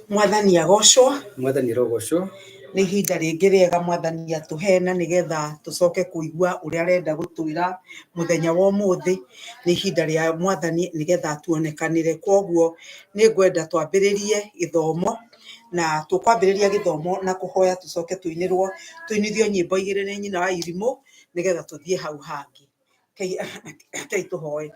Mwathani agocwo. Mwathani arogocwo. Nĩ ihinda rĩngĩ rĩega Mwathani atũhe na nĩgetha tũcoke kũigua ũrĩa arenda gũtwĩra mũthenya wa ũmũthĩ. Nĩ ihinda rĩa Mwathani nĩgetha atuonekanĩre. Koguo nĩ ngwenda twambĩrĩrie gĩthomo na tũkwambĩrĩria gĩthomo na kũhoya tũcoke tũinĩrwo, tũinithio nyĩmbo igĩrĩ nĩ nyina wa irimũ nĩgetha tũthiĩ hau hangĩ. Rekei tũhoe.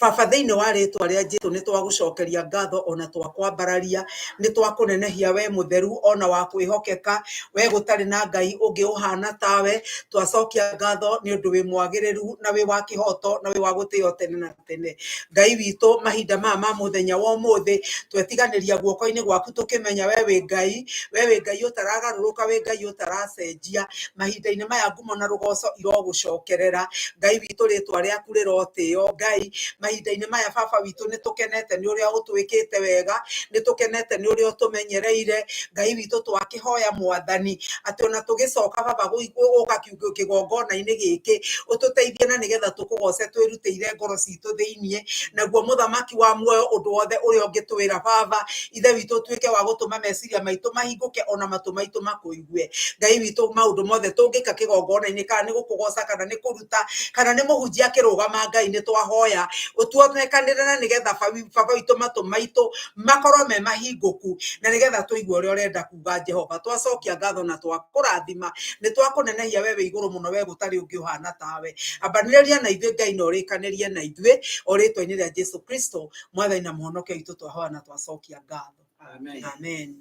Baba thĩinĩ wa rĩtwa rĩa Jesu nĩ twagũcokeria ngatho ona twakwambararia, nĩ twakũnenehia we mũtheru ona wa kwĩhokeka, we gũtarĩ na Ngai ũngĩ ũhana tawe, twacokia ngatho nĩ ũndũ wĩ mwagĩrĩru na wĩ wa kĩhoto na wĩ wa gũtĩo tene na tene. Ngai witũ mahinda maya ma mũthenya wa ũmũthĩ twetiganĩria guoko-inĩ gwaku tũkĩmenya we wĩ Ngai, we wĩ Ngai ũtaragarũrũka, wĩ Ngai ũtaracenjia. Mahinda-inĩ maya ngumo na rũgoco irogũcokerera. Ngai witũ rĩtwa rĩaku rĩrotĩo. Ngai mahinda-inĩ maya baba witũ nĩ tũkenete nĩ ũrĩa ũtwĩkĩte wega, nĩ tũkenete nĩ ũrĩa ũtũmenyereire. Ngai witũ twakĩhoya Mwathani atĩ ona tũgĩcoka baba gũka kĩgongona-inĩ gĩkĩ ũtũteithie na nĩgetha tũkũgoce twĩrutĩire ngoro citũ thĩiniĩ. Naguo mũthamaki wa muoyo ũndũ wothe ũrĩa ũngĩtwĩra baba, ithe witũ ũtuĩke wa gũtũma meciria maitũ mahingũke ona matũ maitũ makũigue. Ngai witũ maũndũ mothe tũngĩka kĩgongona-inĩ kana nĩ gũkũgoca kana nĩ kũruta kana nĩ mũhunjia akĩrũgama Ngai nĩ twahoya ũtuonekanĩre na nĩgetha baba witũ matũ maitũ makorwo me mahingũku na nĩgetha tũigue ũrĩa ũrenda kuga Jehova. Twacokia ngatho na twakũrathima, nĩ twakũnenehia we wĩ igũrũ mũno, we gũtarĩ ũngĩ ũhana tawe. Ambanĩrĩria na ithuĩ Ngai na ũrĩkanĩrie na ithuĩ o rĩtwa-inĩ rĩa Jesu Kristo Mwathani na Mũhonokia witũ twahoya na twacokia ngatho. Amen. Amen.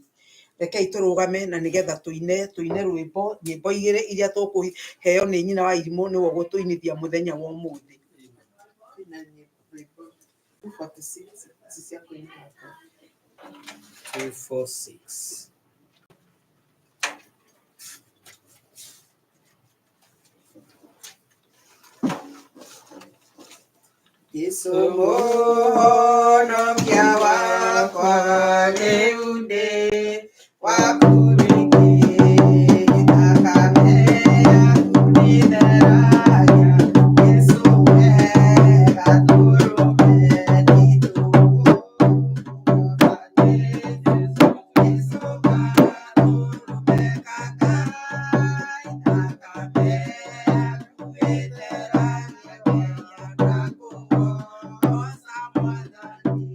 Rekei tũrũgame na nĩgetha tũine tũine rwĩmbo nyĩmbo igĩrĩ iria tũkũheo nĩ nyina wa irimũ nĩwe ũgũtũinithia mũthenya wa ũmũthĩ. Kwĩna rwĩmbo 246 ici cia kũinĩra Ngai. 246. Jesu mũhonokia wakwa rĩu ndĩ waku rĩngĩ, thakame yaku nĩtheragia. Jesu we gatũrũme nĩtũgũkũhoka Jesu gatũrũme ka Ngai, thakame yaku ĩtheragia mehia ndakũgoca Mwathani.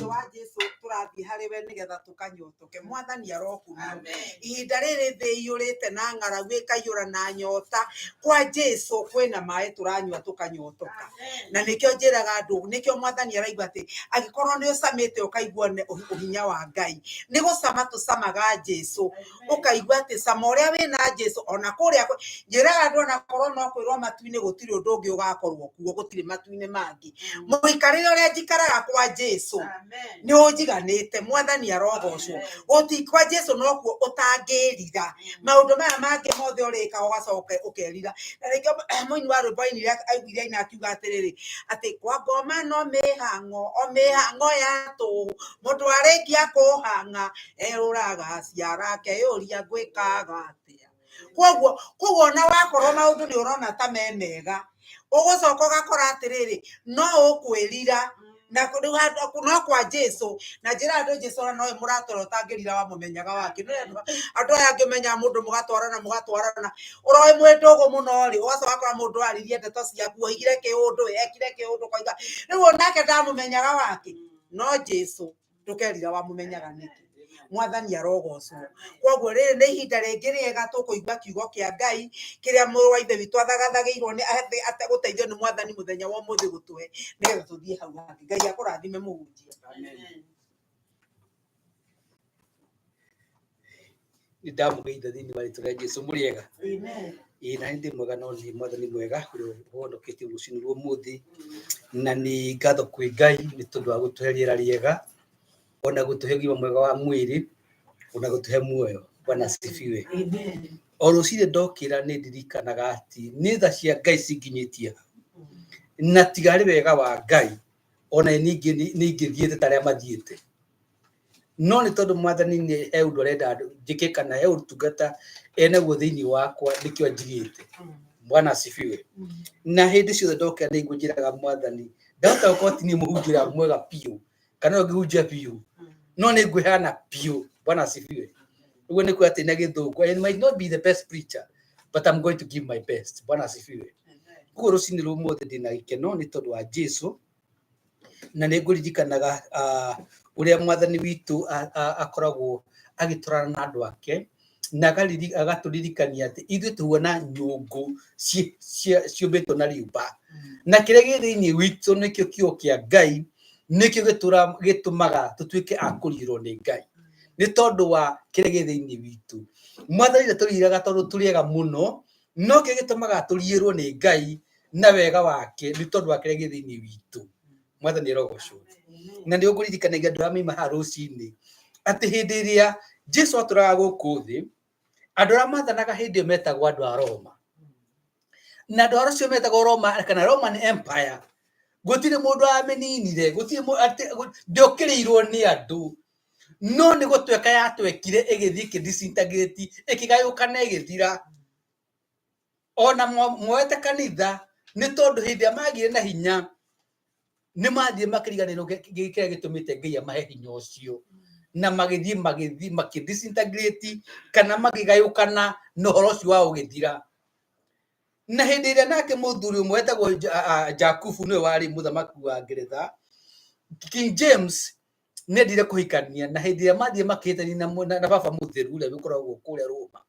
wa Jesu tũrathiĩ harĩ we nĩgetha tũkanyotoke. Mwathani arokumio. Ihinda rĩrĩ thĩ iyũrĩte na ng'aragu, ĩkaiyũra na nyota, kwa Jesu kwĩna maĩ tũranyua tũkanyotoka. Na nĩkĩo njĩraga andũ, nĩkĩo mwathani araigua atĩ angĩkorwo nĩ ũcamĩte ũkaigua ũhinya wa Ngai, nĩ gũcama tũcamaga Jesu, ũkaigua atĩ cama ũrĩa wĩna Jesu ona kũrĩa njĩraga andũ onakorwo no kwĩrwo matu-inĩ gũtirĩ ũndũ ũngĩ ũgakorwo kuo, gũtirĩ matu-inĩ mangĩ. Mũikarĩre ũrĩa njikaraga kwa Jesu nĩ ũnjiganĩte. Mwathani arogocwo. Gũti kwa Jesu nokuo ũtangĩrira. Maũndũ maya mangĩ mothe ũrĩkaga ũgacoka ũkerira. Na rĩngĩ mũini wa rwĩmbo ainire, aiguire aina akiuga atĩrĩrĩ, atĩ kwa ngoma no mĩhang'o, o mĩhang'o ya tũhũ, mũndũ arĩkia kũhang'a erũraga ciara akeyũria ngwĩkaga atĩa. Koguo ona wakorwo maũndũ nĩ ũrona ta me mega, ũgũcoka ũgakora atĩrĩrĩ, no ũkwĩrira na rĩu handũ no kwa Jesu. Na njĩra andũ Jesu ona nowe mũrata ũrĩa ũtangĩrira wamũmenyaga wake. Nĩ andũ aya angĩ ũmenyaga mũndũ mũgatwarana mũgatwarana, ũroĩ mwĩ ndũgũ mũno rĩ, ũgacoka ũgakora mũndũ aririe ndeto ciaku, oigire kĩũndũ, ekire kĩũndũ, koiga rĩu onake ndamũmenyaga wake. No Jesu ndũkerira wamũmenyaga nĩkĩ. Mwathani arogocwo. Koguo rĩrĩ nĩ ihinda rĩngĩ rĩega tũkũigua kiugo kĩa Ngai kĩrĩa mũrũ wa Ithe witũ athagathagĩirwo nĩ gũteithio nĩ mwathani mũthenya wa ũmũthĩ gũtũhe, nĩgetha tũthiĩ hau hangĩ. Ngai akũrathime mũhunjia. Nĩ ndamũgeitha thĩinĩ wa rĩtwa rĩa Jesu. Mũrĩ ega? Ĩĩ, na nĩ ndĩ mwega, no nĩ mwathani mwega ũrĩa ũhonoketie rũcinĩ rwa ũmũthĩ. Na nĩ ngatho kwĩ Ngai nĩ tondũ wa gũtũhe rĩera rĩega, ona gũtũhe ũgima mwega wa mwĩrĩ, ona gũtũhe muoyo. Bwana asifiwe. O rũcinĩ ndokĩra nĩ ndirikanaga atĩ nĩ tha cia Ngai cinginyĩtie hau. Na tiga arĩ wega wa Ngai, ona ningĩ nĩ ingĩthiĩte ta arĩa mathiĩte. No nĩ tondũ mwathani nĩ he ũndũ arenda njĩke kana he ũtungata enaguo thĩinĩ wakwa, nĩkĩo anjigĩte. Bwana asifiwe. Na hĩndĩ ciothe ndokĩra nĩ njĩraga mwathani, ndahota gũkorwo ti niĩ mũhunjia ũrĩa mwega biũ, kana ũrĩa ũngĩhunjia biũ, no nĩ ngwĩheana biũ. Bwana asifiwe. Ũguo nĩ kuga atĩ na gĩthũngũ, I might not be the best preacher, but I'm going to give my best. Bwana asifiwe. Koguo rũcinĩ rwa ũmũthĩ ndĩna gĩkeno nĩ tondũ wa Jesu, na nĩ ngũririkanaga ũrĩa mwathani witũ akoragwo agĩtwarana na andũ ake, na agatũririkania atĩ ithuĩ tũhuana nyũngũ ciũmbĩtwo na rĩũmba, na kĩrĩa gĩ thĩinĩ witũ nĩkĩo kiugo kĩa Ngai, nĩkĩo gĩtũmaga tũtuĩke a kũriĩrwo nĩ Ngai, nĩ tondũ wa kĩrĩa gĩ thĩinĩ witũ. Mwathani ndatũriĩraga tondũ tũrĩ ega mũno, no kĩrĩa gĩtũmaga tũriĩrwo nĩ Ngai na wega wake nĩ tondũ wa kĩrĩa gĩ thĩinĩ witũ. Mwathani arogocwo. Na nĩ ũkũririkanagia andũ arĩa maima haha rũcinĩ atĩ hĩndĩ ĩrĩa Jesu atũraga gũkũ thĩ, andũ arĩa mathanaga hĩndĩ ĩyo metagwo andũ a Roma. Na andũ acio metagwo Roma kana Roman Empire, gũtirĩ mũndũ wamĩninire, gũtirĩ ndĩokĩrĩirwo nĩ andũ, no nĩ gũtweka yatwekire ĩgĩthiĩ ĩkĩ-disintegrate, ĩkĩgayũkana ĩgĩthira. Ona moete kanitha nĩ tondũ hĩndĩ ĩrĩa magĩire na hinya nĩ mathiĩ makĩriganĩrwo kĩrĩa gĩtũmĩte Ngai amahe hinya ũcio, na magĩthiĩ magĩthiĩ makĩ-disintegrate kana makĩgayũkana na ũhoro ũcio wao ũgĩthira. Na hĩndĩ ĩrĩa nake mũthuri ũmwe wetagwo Jakubu, nĩwe warĩ mũthamaki wa Ngeretha, King James, nĩ endire kũhikania, na hĩndĩ ĩrĩa mathiĩ makĩhĩtania na baba mũtheru ũrĩa ũkoragwo kũrĩa Roma,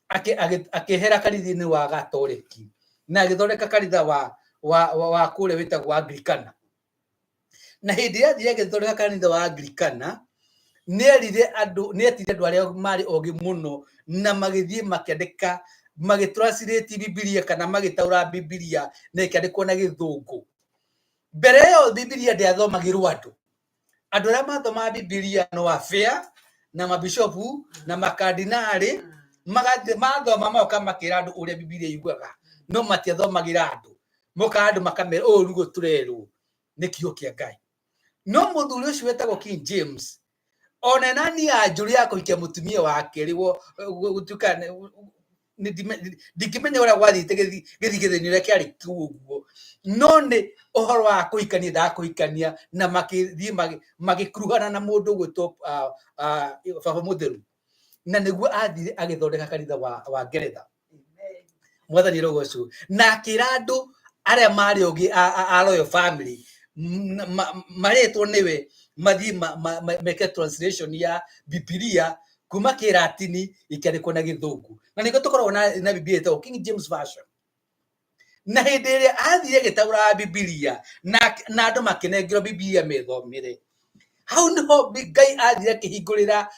akĩehera kanitha-inĩ wa Gatoreki na agĩthondeka kanitha wa kũrĩa wĩtagwo Anglikana. Na hĩndĩ ĩrĩa athire agĩthondeka kanitha wa Anglikana, nĩ erire andũ, nĩ etire andũ arĩa marĩ ogĩ mũno, na magĩthiĩ makĩandĩka, magĩtranslate Bibilia kana magĩtaũra Bibilia na ĩkĩandĩkwo na gĩthũngũ. Mbere ĩyo Bibilia ndĩathomagĩrwo andũ. Andũ arĩa mathomaga Bibilia no abĩa na mabishopu na makardinarĩ, magathiĩ mathoma magoka makĩra andũ ũrĩa Bibilia yugaga, no matiathomagĩra andũ. Mokaga andũ makamera ũũ nĩguo tũrerwo nĩ kiugo kĩa Ngai. No mũthuri ũcio wetagwo King James, ona nani ya njũru ya kũhikia mũtumia wake rĩ, gũtuĩka ndingĩmenya ũrĩa gwathiĩte gĩthigithĩnĩ ũrĩa kĩarĩ kĩu ũguo, no nĩ ũhoro wa kũhikania ndaga kũhikania, na makĩthiĩ magĩkuruhana na mũndũ ũgwĩtwo baba mũtheru, na nĩguo athire agĩthondeka kanitha wa Ngeretha. Mwathani arogocwo. Na akĩra andũ arĩa marĩ ogĩ a royal family Marĩtwo nĩwe mathiĩ meke translation ya Bibilia kuma Kĩratini ĩkĩandĩkwo na Gĩthũngũ, na nĩkĩo tũkoragwo na Bibilia ĩtagwo King James Version. Na hĩndĩ ĩrĩa athire agĩtaũra Bibilia na andũ makĩnengerwo Bibilia methomere, hau niho Ngai athire akĩhingũrĩra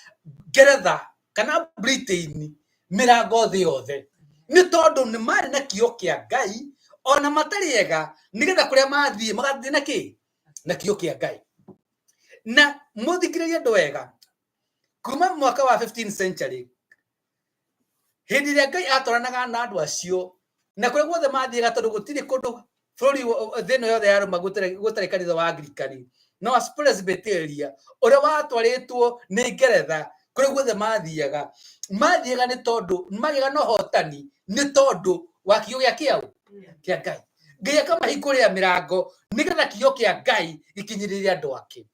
Ngeretha kana Britain mĩrango thĩ yothe, nĩ tondũ nĩ marĩ na kĩo kĩa Ngai ona matarĩ ega, nĩgetha kũrĩa mathiĩ magathiĩ na kĩ na kĩo kĩa Ngai. Na mũthikĩrĩrie andũ wega, kuma mwaka wa 15th century, hĩndĩ ĩrĩa Ngai atwaranaga na andũ acio na kũrĩa guothe mathiaga, tondũ gũtirĩ kũndũ bũrũri thĩ ĩno yothe ya Roma gũtarĩ kanitha wa Anglikani na wa Presbyteria ũrĩa watwarĩtwo nĩ Ngeretha. Kũrĩa guothe mathiaga, mathiaga nĩ tondũ magĩaga na ũhotani, nĩ tondũ wa kiugo gĩa kĩaũ kĩa Ngai. Ngai akamahingũrĩra mĩrango nĩgetha kiugo kĩa Ngai gĩkinyĩrĩre andũ ake.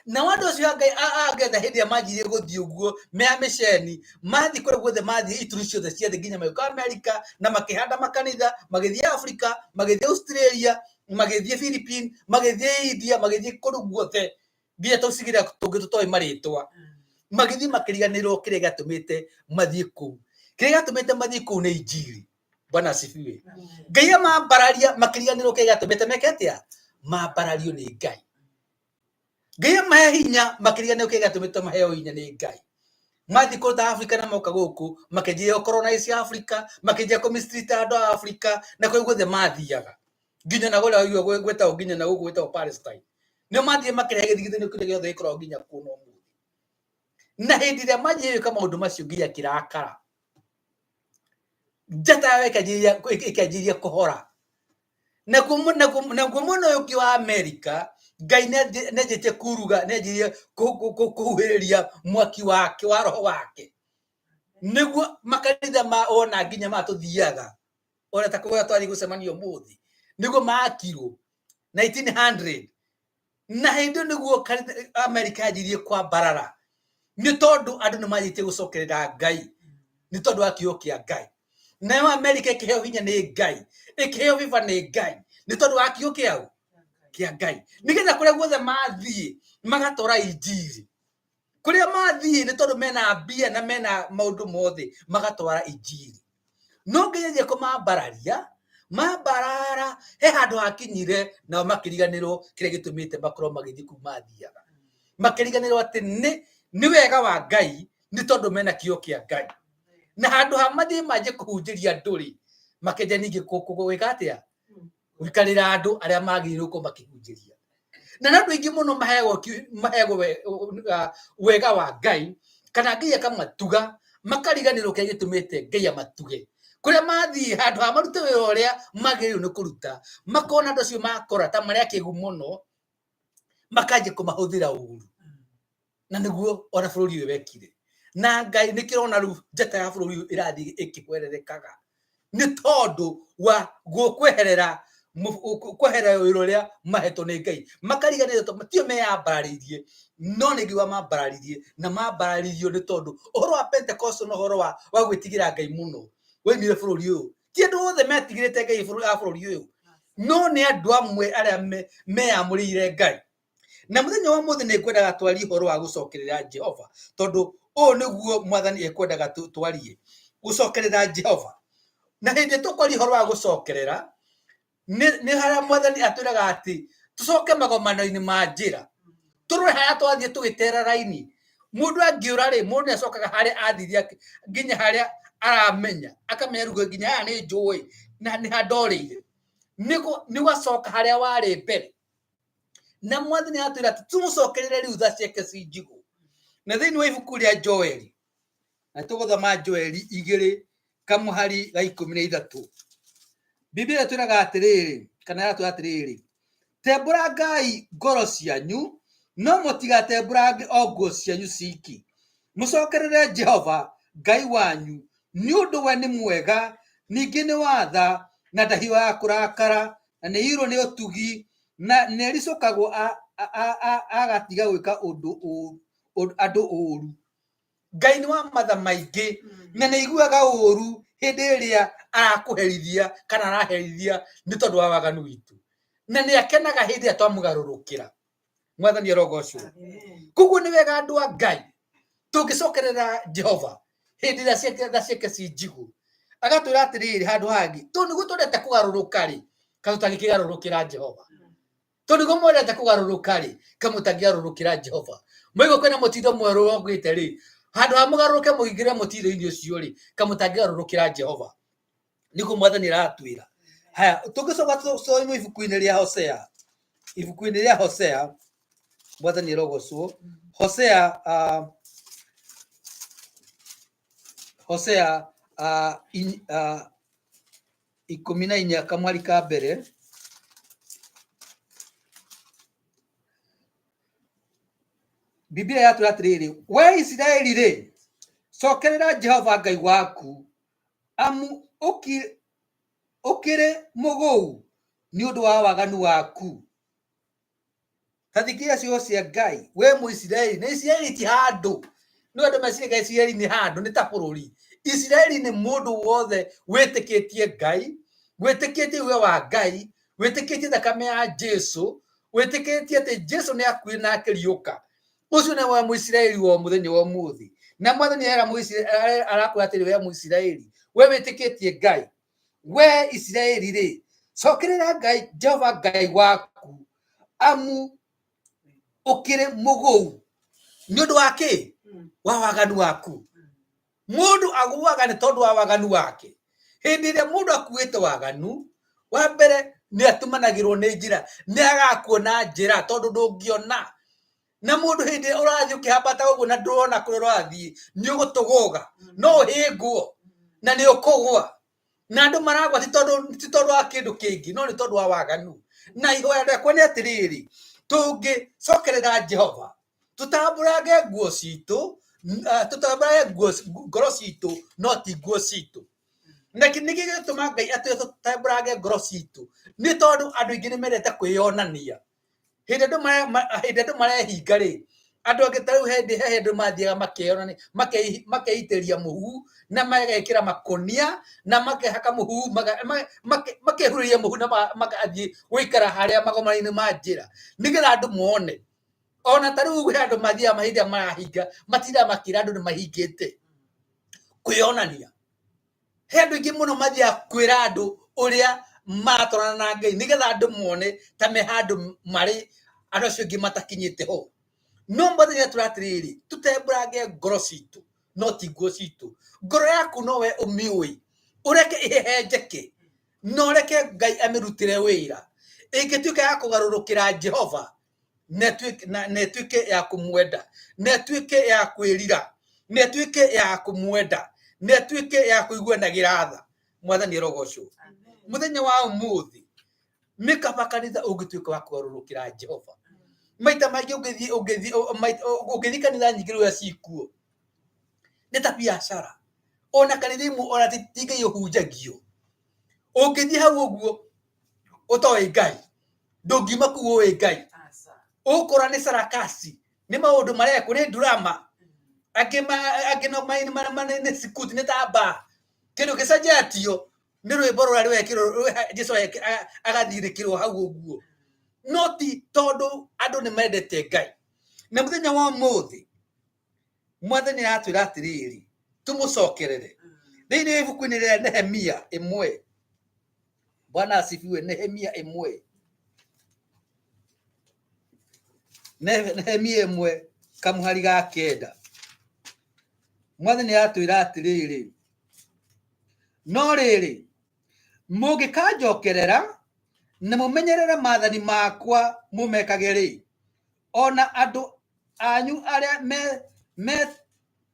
Nao andũ acio a Ngai a Ngeretha, hĩndĩ ĩrĩa manjirie gũthiĩ ũguo mea mĩceni, mathiĩ kũrĩa guothe mathiĩ, ituri ciothe cia thĩ, nginya magĩũka Amerika na makĩhanda makanitha, magĩthiĩ Africa, magĩthiĩ Australia, magĩthiĩ Philippines, magĩthiĩ India, magĩthiĩ kũndũ guothe nginya tũcigĩrĩra tũngĩ tũtoĩ marĩtwa, magĩthiĩ makĩriganĩrwo kĩrĩa gĩatũmĩte mathiĩ kũu. Kĩrĩa gĩatũmĩte mathiĩ kũu nĩ injiri. Bwana asifiwe. Ngai amambararia, makĩriganĩrwo kĩrĩa gĩatũmĩte meke atĩa, mambarario nĩ Ngai. Ngai amahe hinya, makĩriganĩrwo kĩrĩa gĩatũmĩte maheo hinya nĩ Ngai. Mathiĩ kũndũ ta Africa na moka gũkũ, makĩnjia colonize Africa, makĩnjia kũmistreat andũ a Africa na kũrĩa guothe mathiaga, nginya na kũrĩa waigua gwĩtagwo, nginya na gũkũ gwĩtagwo Palestine, nĩo mathiĩ makĩrehe gĩthigithano kĩrĩa gĩothe gĩkoragwo nginya kuo na ũmũthĩ. Na hĩndĩ ĩrĩa manjirie gwĩka maũndũ macio, nginya akĩrakara, njata yao ĩkĩanjĩrĩria kũhora. Naguo mwena ũyũ ũngĩ wa Amerika, Ngai nĩanjĩtie kuruga, nĩanjĩrĩrie kũhuhĩrĩria mwaki wake wa roho wake, nĩguo makanitha ma ona nginya ma tũthiaga ona ta kũrĩa twathiĩ gũcemania ũmũthĩ, nĩguo makirwo 1900. Na hĩndĩ ĩyo nĩguo Amerika yanjirie kwambarara, nĩ tondũ andũ nĩ manjĩtie gũcokerera Ngai nĩ tondũ wa kiugo kĩa Ngai. Nayo Amerika ĩkĩheo hinya nĩ Ngai, ĩkĩheo favor nĩ Ngai nĩ tondũ wa kiugo kĩao kĩa Ngai, nĩgetha kũrĩa guothe mathiĩ magatwara injiri. Kũrĩa mathiĩ, nĩ tondũ mena mbia na mena maũndũ mothe, magatwara injiri. No Ngai anjia kũmambararia, mambarara he handũ hakinyire nao makĩriganĩrwo kĩrĩa gĩtũmĩte makorwo magĩthiĩ kũu mathiaga, makĩriganĩrwo atĩ nĩ wega wa Ngai, nĩ tondũ mena kiugo kĩa Ngai. Na handũ ha mathiĩ manjie kũhunjĩria andũ rĩ, makĩanjia ningĩ gwĩka atĩa? Gũikarĩra andũ arĩa magĩrĩirwo gũkorwo makĩhunjĩria. Na nĩ andũ aingĩ mũno maheagwo wega wa Ngai kana Ngai akamatuga, makariganĩrwo kĩrĩa gĩtũmĩte Ngai amatuge. Kũrĩa mathiĩ, handũ ha marute wĩra ũrĩa magĩrĩirwo nĩ kũruta, makona andũ acio makora ta marĩ akĩgu mũno, makanjia kũmahũthĩra ũru. Na nĩguo ona bũrũri ũyũ wekire na Ngai. Nĩkĩo ũrona rĩu njata ya bũrũri ũyũ ĩrathiĩ ĩkĩhwererekaga, nĩ tondũ wa kweherera wĩra ũrĩa mahetwo nĩ Ngai, makariganĩrwo tondũ tio meyambararĩirie, no nĩ Ngai wamambararirie. Na mambararirio nĩ tondũ ũhoro wa Pentecostal na ũhoro wa gwĩtigĩra Ngai mũno waimire bũrũri ũyũ. Ti andũ othe metigĩrĩte Ngai a bũrũri ũyũ, no nĩ andũ amwe arĩa meyamũrĩire Ngai. Na mũthenya wa mũthĩ nĩ ngwendaga twarie ũhoro wa gũcokerera Jehova, tondũ ũũ nĩguo Mwathani ekwendaga twarie, gũcokerera Jehova. Na hĩndĩ tũkwaria ũhoro wa gũcokerera, nĩ harĩa Mwathani atwĩraga atĩ tũcoke magomano-inĩ ma njĩra, tũrore harĩa twathiĩ tũgĩtera raini. Mũndũ angĩũra rĩ, mũndũ nĩ acokaga harĩa athire nginya harĩa aramenya, akamenya rĩu nginya haha nĩ njũĩ na nĩ handorĩire, nĩ ũgacoka harĩa warĩ mbere. Na Mwathani atwĩra atĩ tũmũcokerere rĩu tha ciake ci njigũ. Na thĩinĩ wa ibuku rĩa Joeli, na tũgũthoma Joeli 2 kamũhari ga 13, Biblia ĩtwĩraga atĩrĩrĩ, kana ĩratwĩra atĩrĩrĩ: "Tembũrangai ngoro cianyu, no mũtigatembũrange o nguo cianyu ciki. Mũcokerere Jehova Ngai wanyu, nĩ ũndũ we nĩ mwega, ningĩ nĩ watha, na ndahiũhaga kũrakara, na nĩ iyũirwo nĩ ũtugi, na nĩ ericũkagwo agatiga gwĩka ũndũ andũ ũru." Ngai nĩ wa matha maingĩ na nĩ aiguaga ũru hĩndĩ ĩrĩa arakũherithia kana araherithia nĩ tondũ wa waganu witũ. Na nĩ akenaga hĩndĩ ĩrĩa twamũgarũrũkĩra. Mwathani arogocwo. Koguo nĩ wega andũ a Ngai tũngĩcokerera Jehova hĩndĩ ĩrĩa ciake tha ciake ci njigũ, agatwĩra atĩrĩrĩ handũ hangĩ, tondũ nĩguo twendete kũgarũrũka rĩ, ka tũtangĩkĩgarũrũkĩra Jehova? Tondũ nĩguo mwendete kũgarũrũka rĩ, ka mũtangĩgarũrũkĩra Jehova? Mwaigua kwĩna mũtindo mwerũ wokĩte rĩ, handũ ha mũgarũrũke mũingĩre mũtindo-inĩ ũcio rĩ, ka mũtangĩgarũrũkĩra Jehova? Nĩguo Mwathani aratwĩra. Haya, tũngĩcoka tũthome ibuku-inĩ rĩa Hosea, ibuku-inĩ rĩa Hosea, Mwathani arogocwo. Hosea Hosea 14 kamwari ka mbere. Biblia yatwĩra atĩrĩrĩ, we Isiraeli rĩ, cokerera Jehova Ngai waku, amu ũkĩrĩ mũgũu nĩ ũndũ wa waganu waku. Ta thikĩrĩria ciugo cia Ngai, we Mũisiraeli. Na Isiraeli ti handũ. Nĩ andũ meciragia Isiraeli nĩ handũ, nĩ ta bũrũri. Isiraeli nĩ mũndũ wothe wĩtĩkĩtie Ngai, wĩtĩkĩtie uge wa Ngai, wĩtĩkĩtie thakame ya Jesu, wĩtĩkĩtie atĩ Jesu nĩ akuire na akĩriũka. Ũcio nĩwe Mũisiraeli wa mũthenya wa ũmũthĩ. Na Mwathani arera Mũisiraeli, arakwĩra atĩrĩ, we Mũisiraeli, we wĩtĩkĩtie Ngai, we Isiraeli rĩ, cokerera Ngai, Jehova Ngai waku, amu ũkĩrĩ mũgũu nĩ ũndũ wa kĩ? Wa waganu waku. Mũndũ agũaga nĩ tondũ wa waganu wake. Hĩndĩ ĩrĩa mũndũ akuĩte waganu, wa mbere nĩ atumanagĩrwo nĩ njĩra, nĩ agakuona njĩra tondũ ndũngĩona. Na mũndũ hĩndĩ ĩrĩa ũrathiĩ ũkĩhambata ũguo na ndũrona kũrĩa ũrathiĩ, nĩ ũgũtũgũga, no ũhĩngwo na nĩ ũkũgwa. Na andũ maragwa ti tondũ wa kĩndũ kĩngĩ, no nĩ tondũ wa waganu. Na ihoya rĩakwa nĩ atĩrĩrĩ, tũngĩcokerera Jehova, tũtambũrange nguo citũ, tũtambũrange nguo ngoro citũ, no ti nguo citũ. Na nĩkĩ gĩgũtũma Ngai atwĩre tũtambũrange ngoro citũ? Nĩ tondũ andũ aingĩ nĩ mendete kwĩyonania. Hĩndĩ andũ hĩndĩ andũ marehinga rĩ, andũ angĩ ta rĩu hĩndĩ he hĩndĩ mathiaga makeyonania, makeitĩrĩria mũhu na magekĩra makũnia na makehaka mũhu, makehurĩria mũhu na magathiĩ gũikara harĩa magomano-inĩ ma njĩra nĩgetha andũ mone. Ona ta rĩu he andũ mathiaga hĩndĩ ĩrĩa marahinga, matindaga makĩra andũ nĩ mahingĩte, kwĩyonania. He andũ aingĩ mũno mathiaga kwĩra andũ ũrĩa maratwarana na Ngai nĩgetha andũ mone ta me handũ marĩ andũ acio angĩ matakinyĩte ho. No Mwathani atwĩra atĩrĩrĩ, tũtembũrange ngoro citũ no ti nguo citũ. Ngoro yaku nowe ũmĩũĩ, ũreke ĩhehenjeke na ũreke Ngai amĩrutĩre wĩra. Ĩngĩtuĩka ya kũgarũrũkĩra Jehova, na ĩtuĩke ya kũmwenda, na ĩtuĩke ya kwĩrira, na ĩtuĩke ya kũmwenda, na ĩtuĩke ya kũiguanagĩra tha. Mwathani arogocwo. Mũthenya wa ũmũthĩ nĩ kaba kanitha ũngĩtuĩka wa kũgarũrũkĩra Jehova. Maita maingĩ ũngĩthiĩ kanitha nyingĩ rĩu cikuo nĩ ta biacara. Ona kanitha imwe ona ti Ngai ũhunjagio. Ũngĩthiĩ hau ũguo ũtoĩ Ngai, ndũngiuma kũu ũĩ Ngai. Ũgũkora nĩ sarakasi, nĩ maũndũ marekwo, nĩ drama. Angĩ angĩ no nĩ sikuti, nĩ ta mbaa. Kĩndũ gĩcenjetio nĩ rwĩmbo rũrĩa rwekĩrwo, Jesu agathirĩkĩrwo hau ũguo. No ti tondũ andũ nĩ mendete Ngai. Na mũthenya wa ũmũthĩ, Mwathani aratwĩra atĩrĩrĩ, tũmũcokerere. Thĩinĩ wa ibuku-inĩ rĩa Nehemia 1, Bwana asifiwe, Nehemia 1. Nehemia 1 kamũhari ga 9. Mwathani aratwĩra atĩrĩrĩ, no rĩrĩ, mũngĩkanjokerera na mũmenyerere maathani makwa mũmekage rĩ, ona andũ anyu arĩa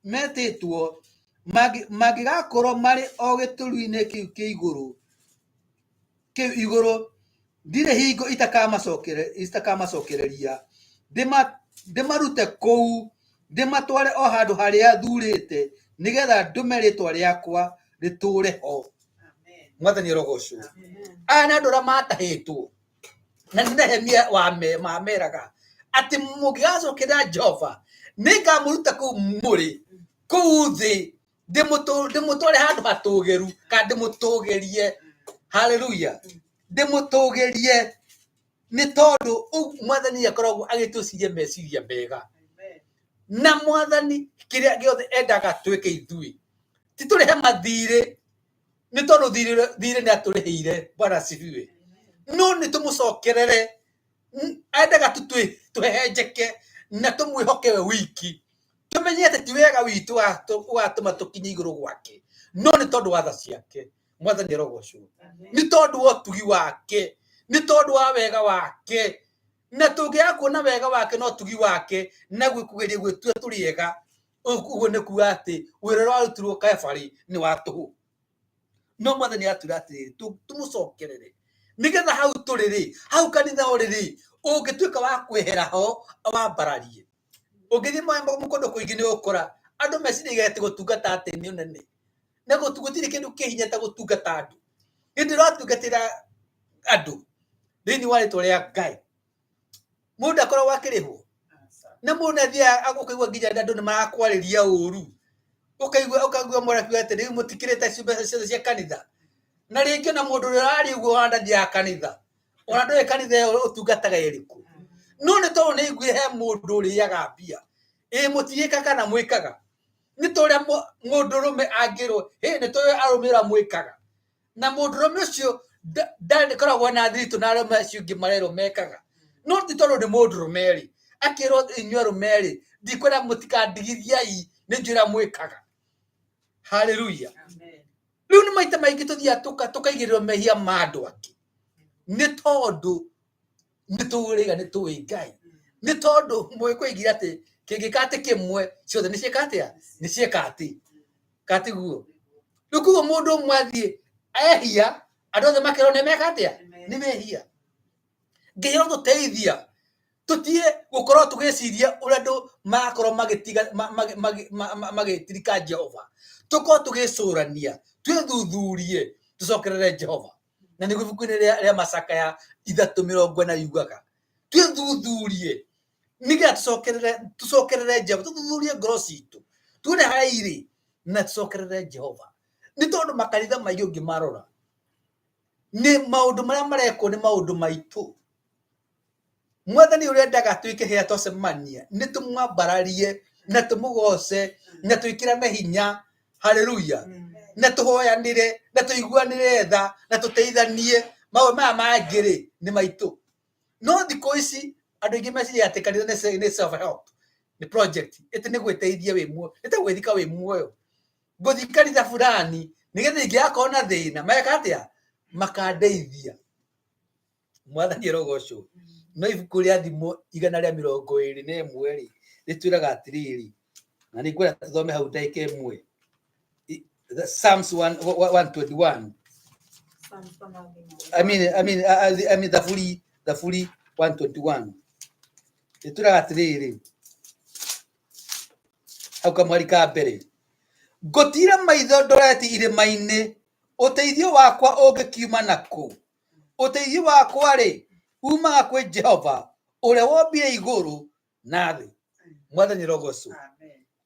metĩtwo mangĩgakorwo marĩ o gĩturi-inĩ kĩu kĩa igũrũ, kĩu igũrũ, ndirĩ hingo itakamacokereria, ndĩmarute kũu, ndĩmatware o handũ harĩa thurĩte, nĩgetha ndũme rĩĩtwa rĩakwa rĩtũũre ho. Mwathani arogocwo. Aya nĩ andũ arĩa matahĩtwo. Na nĩ Nehemia wameraga atĩ mũngĩgacokerera Jehova, nĩngamũruta kũu mũrĩ, kũu thĩ, ndĩmũtware handũ hatũgĩru, kana ndĩmũtũgĩrie. Haleluya. Ndĩmũtũgĩrie. Nĩ tondũ mwathani akoragwo agĩtũciria meciria mega. Na mwathani kĩrĩa gĩothe endaga twĩke ithuĩ ti tũrĩhe mathirĩ, nĩ tondũ thirĩ nĩ atũrĩhĩire. Bwana asifiwe. No nĩ tũmũcokerere. Endaga tu tũhehenjeke na tũmwĩhoke we wiki, tũmenye atĩ ti wega witũ ũgatũma tũkinye igũrũ gwake, no nĩ tondũ wa tha ciake. Mwathani arogocwo. Nĩ tondũ wa ũtugi wake, nĩ tondũ wa wega wake. Na tũngĩaga kuona wega wake na ũtugi wake na kũgeria gwĩtua tũrĩ ega, ũguo nĩ kuga atĩ wĩra ũrĩa warutirwo Kabarĩ nĩ wa tũhũ. No mwathani atwĩra atĩrĩrĩ, tũmũcokerere nĩgetha hau tũrĩ rĩ, hau kanitha ũrĩ rĩ, ũngĩtuĩka wa kwehera ho wambararie. Ũngĩthiĩ kũndũ kũingĩ nĩ ũgũkora andũ meciragia atĩ gũtungata atĩ nĩ ũnene, na gũtirĩ kĩndũ kĩ hinya ta gũtungata andũ. Hĩndĩ ĩrĩa ũratungatĩra andũ thĩinĩ wa rĩtwa rĩa Ngai, mũndũ ndakoragwo akĩrĩhwo, na mũndũ nĩ athiaga ũkaigua nginya andũ nĩ marakwarĩria ũru, ũkaigua mũndũ akiuga atĩ rĩu mũtikĩrĩte mbeca ciothe cia kanitha. Na rĩngĩ ona mũndũ ũrĩa ũraria ũguo ona ndathiaga kanitha, ona ndũĩ kanitha ĩyo ũtungataga ĩrĩkũ. No nĩ tondũ nĩ aiguire he mũndũ ũrĩaga mbia, ĩ mũtiĩkaga kana mwĩkaga? Nĩ ta ũrĩa mũndũrũme angĩrwo, hĩ nĩ tũĩ arũme ũrĩa mwĩkaga. Na mũndũrũme ũcio ndakoragwo na thiritũ na arũme acio angĩ marerwo mekaga. No ti tondũ nĩ mũndũrũme rĩ, akerwo inyuĩ arũme rĩ, ndikwenda mũtikandigithiai nĩ njũĩ ũrĩa mwĩkaga. Haleluya. Rĩu nĩ maita maingĩ tũthiaga tũkaigĩrĩrwo mehia ma andũ angĩ, nĩ tondũ nĩ tũrĩga nĩ tũĩ Ngai, nĩ tondũ mũgĩkũyũ aigire atĩ kĩngĩka atĩ kĩmwe ciothe nĩ ciĩka atĩa, nĩ cieka atĩ katiguo. Rĩu koguo mũndũ ũmwe athiĩ ehia, andũ othe makerwo nĩ meka atĩa, nĩ mehia. Ngai arotũteithia tũtige gũkorwo tũgĩciria ũrĩa andũ marakorwo magĩtiga magĩtirika Jehova, tũkorwo tũgĩcũrania, twĩthuthurie, tũcokerere Jehova. Na nĩguo ibuku-inĩ rĩa Macakaya 3:40 riugaga twĩthuthurie nĩgetha tũcokerere Jehova, tũthuthurie ngoro citũ tuone harĩa irĩ na tũcokerere Jehova. Nĩ tondũ makanitha maingĩ ũngĩmarora nĩ maũndũ marĩa marekwo nĩ maũndũ maitũ. Mwathani ũrĩa endaga twĩke rĩrĩa twacemania nĩ tũmwambararie na tũmũgoce na twĩkĩrane hinya. Haleluya. Na tũhoyanĩre na tũiguanĩre tha na tũteithanie. Maũndũ maya mangĩ rĩ nĩ maitũ. No thikũ ici andũ aingĩ meciria atĩ kanitha nĩ self help, nĩ project, ĩtĩ nĩ gwĩteithia wĩ muoyo, nĩ ta gwĩthika wĩ muoyo. Ngũthiĩ kanitha fulani nĩgetha ingĩgakorwo na thĩna meka atĩa, makandeithia. Mwathani arogocwo. No ibuku rĩa Thimo 121 rĩ, rĩtwĩraga atĩrĩrĩ, na nĩ ngwenda tũthome hau ndagĩka ĩmwe. Psalms 121. I mean, Thaburi 121. Ĩtwĩraga atĩrĩrĩ, hau kamweri ka mbere, ngũtiira maitho ndorete irĩma-inĩ, ũteithio wakwa ũngĩkiuma nakũ? Ũteithio wakwa rĩ, umaga kwĩ Jehova ũrĩa wombire igũrũ na thĩ. Mwathani arogocwo.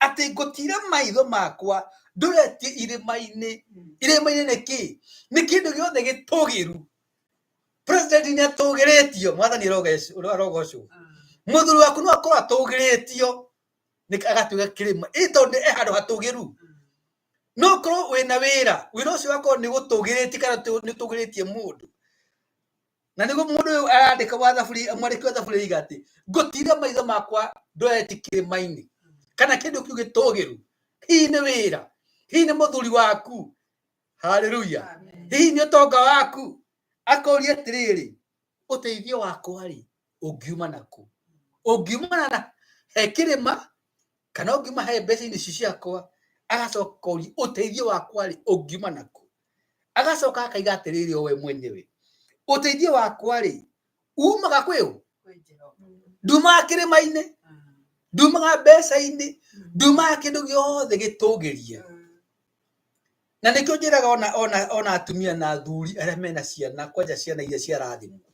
Atĩ ngũtiira maitho makwa ndoretie irĩma-inĩ. Irĩma-inĩ nĩ kĩ? Nĩ kĩndũ gĩothe gĩtũgĩru. President nĩ atũgĩrĩtio, mwathani arogocwo. Mũthuri waku no akorwo atũgĩrĩtio nĩ agatuĩka kĩrĩma, ĩ tondũ e handũ hatũgĩru. No ũkorwo wĩna wĩra, wĩra ũcio wakorwo nĩ gũtũgĩrĩtie kana nĩ ũtũgĩrĩtie mũndũ. Na nĩguo mũndũ ũyũ arandĩka wa thaburi, mwandĩki wa thaburi oiga atĩ ngũtiira maitho makwa ndoretie kĩrĩma-inĩ kana kĩndũ kĩu gĩtũgĩru. Hihi nĩ wĩra, hihi nĩ mũthuri waku. Haleluya. Hihi nĩ ũtonga waku. Akoria atĩrĩrĩ, ũteithio wakwa rĩ ũngiuma nakũ? Ũngiumana na he kĩrĩma kana ũngiuma he mbeca-inĩ ici ciakwa? Agacoka akoria ũteithio wakwa rĩ ũngiuma nakũ? Agacoka akaiga atĩrĩrĩ, o we mwenyewe, ũteithio wakwa rĩ umaga kwĩ ũ? Ndumaga kĩrĩma-inĩ, ndumaga mbeca-inĩ, ndumaga kĩndũ gĩothe gĩtũgĩrie. Na nĩkĩo njĩraga ona atumia na athuri arĩa mena ciana, kwanja ciana iria ciarathimwo,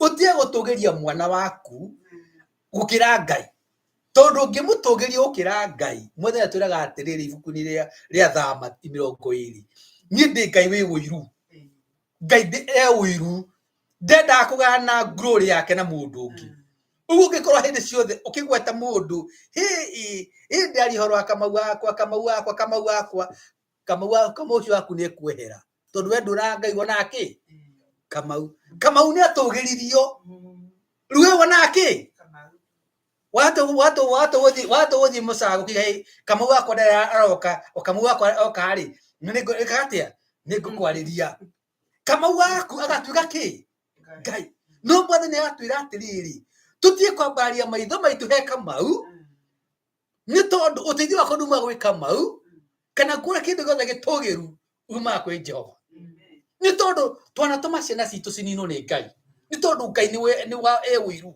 ũtige gũtũgĩria mwana waku gũkĩra Ngai. Tondũ ũngĩmũtũgĩria gũkĩra Ngai, Mwathani atwĩraga atĩrĩrĩ ibuku-inĩ rĩa Thama 20, niĩ ndĩ Ngai wĩ ũiru. Ngai e ũiru. Ndendaga kũgayana glory yake na mũndũ ũngĩ. Ũguo ũngĩkorwo hĩndĩ ciothe ũkĩgweta mũndũ, hĩ ndĩraria ũhoro wa Kamau wakwa, Kamau wakwa, Kamau wakwa, Kamau Kamau ũcio waku nĩ ekwehera, tondũ we ndũraga Ngai wonaga kĩ? Kamau. Kamau nĩ atũgĩririo, rĩu we wonaga kĩ? Watũ gũthiĩ mũcago kiuga, "Hey, Kamau wakwa ndarĩ aroka, o Kamau wakwa oka rĩ, nĩngwĩka atĩa? Nĩngũkwarĩria." Kamau waku agatuĩka kĩ? Ngai. No Mwathani aratwĩra atĩrĩrĩ, tũtige kwambararia maitho maitũ he Kamau, nĩ tondũ ũteithio wakwa ndumaga gwĩ Kamau, kana kuona kĩndũ gĩothe gĩtũgĩru umaga kwĩ Jehova. Nĩ tondũ twanatũma ciana citũ cininwo nĩ Ngai, nĩ tondũ Ngai nĩ wa e ũiru.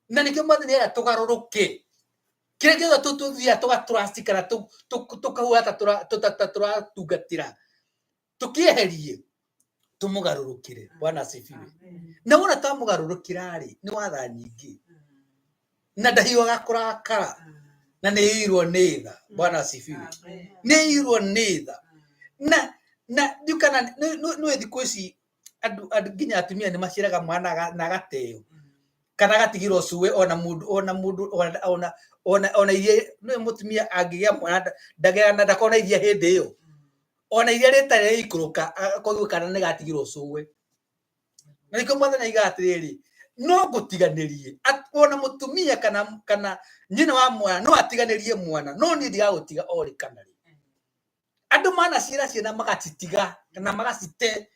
Na nĩkĩo Mwathani arera tũgarũrũke. Kĩrĩa gĩothe tũthiaga tũgatrust kana tũkahuana ta tũratungatĩra, tũkĩeherie tũmũgarũrũkĩre. Bwana asifiwe. Na wona twamũgarũrũkĩra rĩ, nĩ watha nyingĩ na ndahiũhaga kũrakara na nĩ ĩirwo nĩ tha. Bwana asifiwe. Nĩ ĩirwo nĩ tha. Na ndiũ kana nĩ thikũ ici andũ nginya atumia nĩ maciaraga mwana na agateo kana agatigĩrwo cuĩ, ona mũndũ ona mũndũ ona ona ona ona iria nĩ mũtumia angĩgĩa mwana ndagĩa na ndakona iria hĩndĩ ĩyo, ona iria rĩtarĩ rĩikũrũka akoigua kana nĩ gatigĩrwo cuĩ. Na nĩkĩo Mwathani aigaga atĩrĩrĩ, no ngũtiganĩrie ona mũtumia kana nyina wa mwana no atiganĩrie mwana, no niĩ ndigagũtiga o rĩ kana rĩ. Andũ manaciara ciana magacitiga kana magacite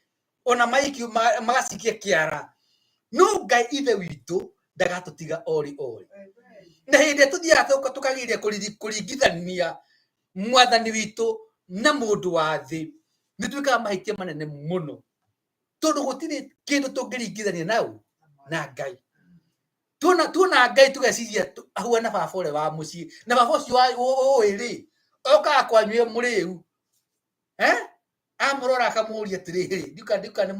ona maikio magacikia kĩara, no Ngai ithe witũ ndagatũtiga o rĩ o rĩ. Na hĩndĩ ĩrĩa tũthiaga tũkageria kũringithania Mwathani witũ na mũndũ wa thĩ, nĩ twĩkaga mahĩtia manene mũno, tondũ gũtirĩ kĩndũ tũngĩringithania nau na Ngai. Tuona Ngai tũgeciria ahuana baba ũrĩa wa mũciĩ, na baba ũcio ũĩ rĩ, okaga kwanyu e mũrĩu, amũrora akamũria atĩrĩrĩ, ndiũka nĩ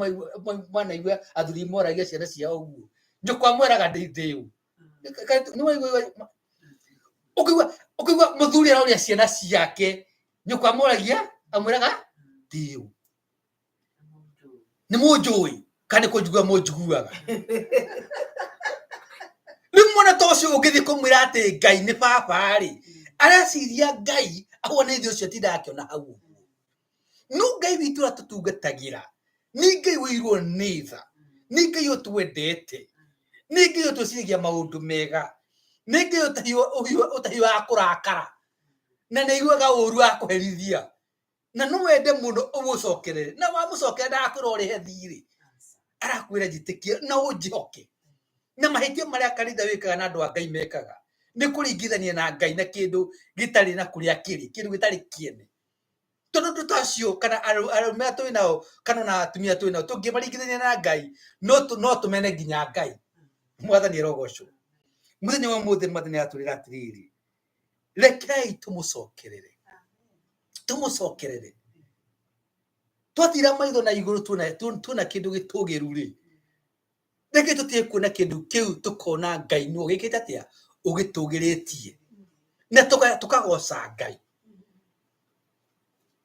mwanaigua athuri moragia ciana ciao ũguo, nyũkwa mweraga ndĩ ũ? Ũkĩigua mũthuri aroria ciana ciake, nyũkwa moragia amwĩraga ndĩ ũ? Nĩ mũnjũĩ kana nĩ kũnjigua mũnjiguaga? Rĩu mwana ta ũcio ũngĩthiĩ kũmwĩra atĩ Ngai nĩ baba rĩ, areciria Ngai ahuana ithe ũcio atindaga akĩona hau ũguo. No Ngai witũ ũrĩa tũtungatagĩra nĩ Ngai ũirwo nĩ tha, nĩ Ngai ũtwendete, nĩ Ngai ũtwĩciragia maũndũ mega, nĩ Ngai ũtahiũhaga kũrakara na nĩ aiguaga ũru wa kũherithia, na no wende mũno ũmũcokerere, na wamũcokerera ndagakwĩra ũrĩhe thirĩ, arakwĩra njĩtĩkie na ũnjĩhoke. Na mahĩtia marĩa kanitha wĩkaga na andũ a Ngai mekaga nĩ kũringithania na Ngai na kĩndũ gĩtarĩ na kũrĩa kĩrĩ, kĩndũ gĩtarĩ kĩene. Tondũ andũ ta acio kana arũme arĩa twĩ nao kana ona atumia twĩ nao tũngĩmaringithania na Ngai, no tũmene nginya Ngai. Mwathani arogocwo. Mũthenya wa ũmũthĩ Mwathani aratwĩra atĩrĩrĩ, rekei tũmũcokerere, tũmũcokerere. Twatira maitho na igũrũ tuona kĩndũ gĩtũgĩru rĩ, reke tũtige kuona kĩndũ kĩu, tũkona Ngai nĩ ũgĩkĩte atĩa, ũgĩtũgĩrĩtie, na tũkagoca Ngai.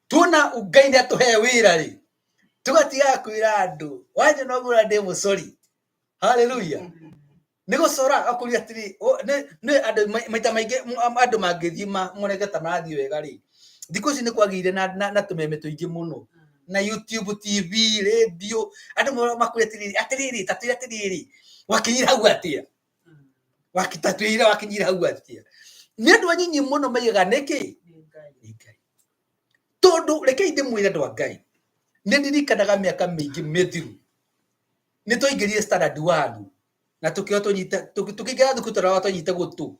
Tuona Ngai nĩ atũhe wĩra rĩ, tũgatigaga kwĩra andũ wanyona ũguo ndĩ mũcori. Haleluya. Nĩ gũcora akũria atĩrĩ, nĩ andũ maita maingĩ andũ mangĩthiĩ moneke ta marathiĩ wega rĩ, thikũ ici nĩ kwagĩire na tũmeme tũingĩ mũno, na YouTube TV, radio, andũ makwĩra atĩrĩrĩ, atĩrĩrĩ, ta twĩre atĩrĩrĩ, wakinyire hau atĩa? Ta twĩre wakinyire hau atĩa? Nĩ andũ anyinyi mũno maigaga nĩkĩ? Nĩ Ngai. Tondũ rekei ndĩmwĩre andũ a Ngai, nĩ ndirikanaga mĩaka mĩingĩ mĩthiru, nĩ twaingĩrire standard 1 na tũkĩo tũnyite, tũkĩingĩra thukuru tũrawa tũnyite gũtũ.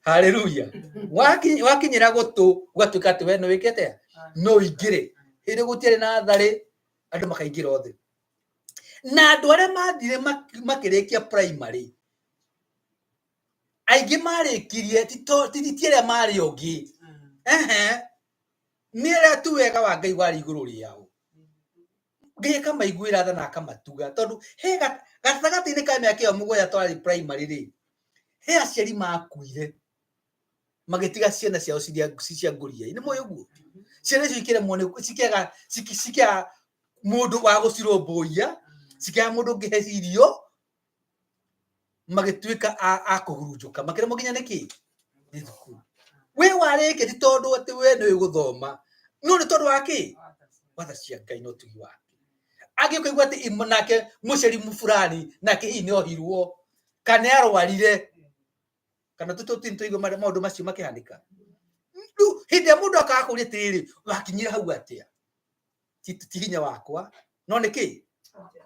Haleluya. Wakinyĩra gũtũ ũgatuĩka atĩ we nĩ wĩkĩte no ũingĩre. Hĩndĩ gũtiarĩ na tharĩ, andũ makaingĩra othe. Na andũ arĩa mathire makĩrĩkia primary, aingĩ marĩkirie ti arĩa marĩ ũngĩ. Ehe. Nĩ arĩa tu wega wa Ngai warĩ igũrũ rĩao. Ngai akamaiguĩra tha na akamatuga, tondũ he gatagatĩ-inĩ ka mĩaka ĩyo mũgwanja twarĩ primary rĩ, he aciari makuire magĩtiga ciana ciao ci cia ngũria. Nĩ mũĩ ũguo? Ciana icio ikĩremwo nĩ cikĩaga mũndũ wa gũcirũmbũiya, Cikĩaga mũndũ ũngĩhe irio, magĩtuĩka a kũhurunjũka, makĩremwo nginya nĩkĩ nĩ thukuru. We warĩkia ti tondũ atĩ we nĩũĩ gũthoma, no nĩ tondũ wa kĩ? Wa tha cia Ngai na ũtugi wake. Angĩ ũkaigua atĩ nake mũceri fulani nake hihi nĩ ohirwo kana nĩ arwarire, kana tũigua maũndũ macio makĩhanĩka. Rĩu hĩndĩ ĩrĩa mũndũ akaga kũria atĩrĩrĩ, wakinyire hau atĩa? Ti hinya wakwa, no nĩ kĩ?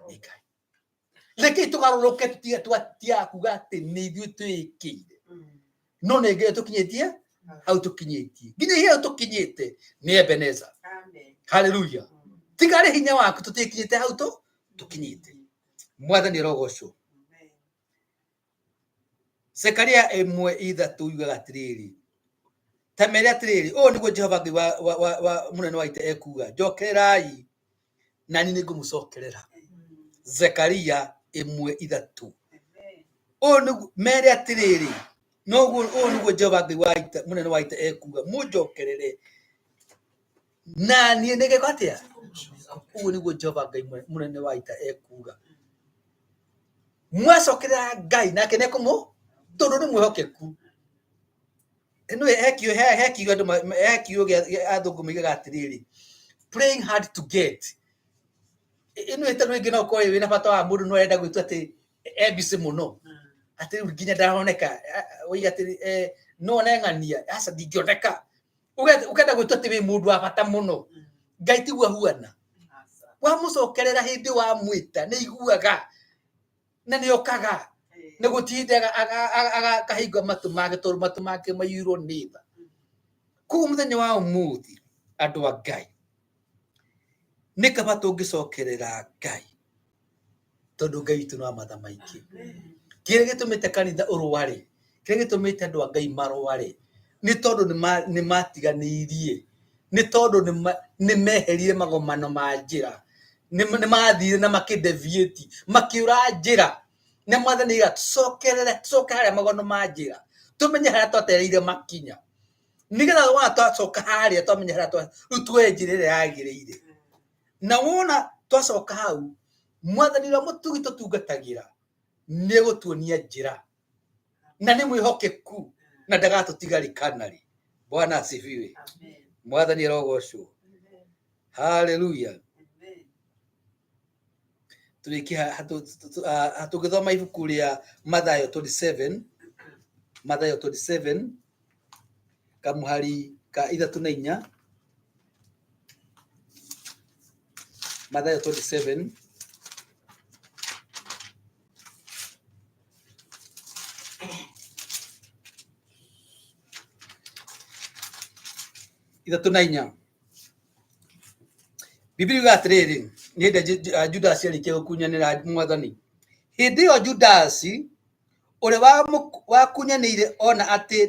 Nĩ Ngai. Rekei tũgarũrũke, tũtige twatiga kuga atĩ nĩ ithuĩ twĩĩkĩire, no nĩ Ngai tũkinyĩtie hau tũkinyĩtie, nginya hau tũkinyĩte nĩ Ebeneza. Haleluya. Tiga arĩ hinya waku tũtikinyĩte hau tũkinyĩte. Mwathani arogocwo. Zekaria 1:3 yugaga atĩrĩrĩ, ta mere atĩrĩrĩ, ũũ nĩguo Jehova Ngai wa mũnene wa ita ekuuga, njokererai na niĩ nĩngũmũcokerera. Zekaria 1:3. Ũũ nĩguo mere atĩrĩrĩ, noguo ũũ nĩguo Jehova Ngai wa ita mũnene wa ita ekuuga, mũnjokerere na niĩ nĩngeka atĩa? Ũguo nĩguo Jehova Ngai mũnene wa ita ekuuga. Mwacokerera Ngai nake nĩekũmũ, tondũ nĩ mwĩhokeku. Ĩno he kiugo andũ he kiugo gĩa athũngũ moigaga atĩrĩrĩ, playing hard to get. Ĩno ĩta rĩngĩ no ũkorwo wĩna bata wa mũndũ no arenda gwĩtua atĩ e busy mũno, atĩ rĩu nginya ndaroneka, ũiga atĩ no one ng'ania, aca ndingĩoneka. Ũkenda gwĩtua atĩ wĩ mũndũ wa bata mũno. Ngai tiguo ahuana. Wamũcokerera hĩndĩ wamwĩta nĩ aiguaga na nĩ okaga, na gũtirĩ hĩndĩ akahinga matũ make, tondũ matũ make maiyũirwo nĩ tha. Koguo mũthenya wa ũmũthĩ andũ a Ngai, nĩ kaba tũngĩcokerera Ngai, tondũ Ngai witũ nĩ wa matha maingĩ. Kĩrĩa gĩtũmĩte kanitha ũrware, kĩrĩa gĩtũmĩte andũ a Ngai marware, nĩ tondũ nĩ matiganĩirie, nĩ tondũ nĩ meherire magomano ma njĩra, nĩ mathire na makĩ deviate, makĩũra njĩra. Na Mwathani oiga tũcokerere, tũcoke harĩa magomano ma njĩra, tũmenye harĩa twatereire makinya, nĩgetha wona twacoka harĩa twamenya harĩa rĩu tuoye njĩra ĩrĩa yagĩrĩire. Na wona twacoka hau, Mwathani ũrĩa mũtugi tũtungatagĩra nĩ egũtuonia njĩra, na nĩ mwĩhokeku na ndagatũtiga rĩ kana rĩ. Bwana asifiwe. Mwathani arogocwo. Haleluya. Tũrĩkie tũgĩthoma ibuku rĩa Mathayo 27, Mathayo 27 kamũhari ka 3 na 4, Mathayo 27 3 na 4. Biblia yugaga atĩrĩrĩ, nĩ hĩndĩ Judasi arĩkia gũkunyanĩra Mwathani. Hĩndĩ ĩyo Judasi ũrĩa wakunyanĩire ona atĩ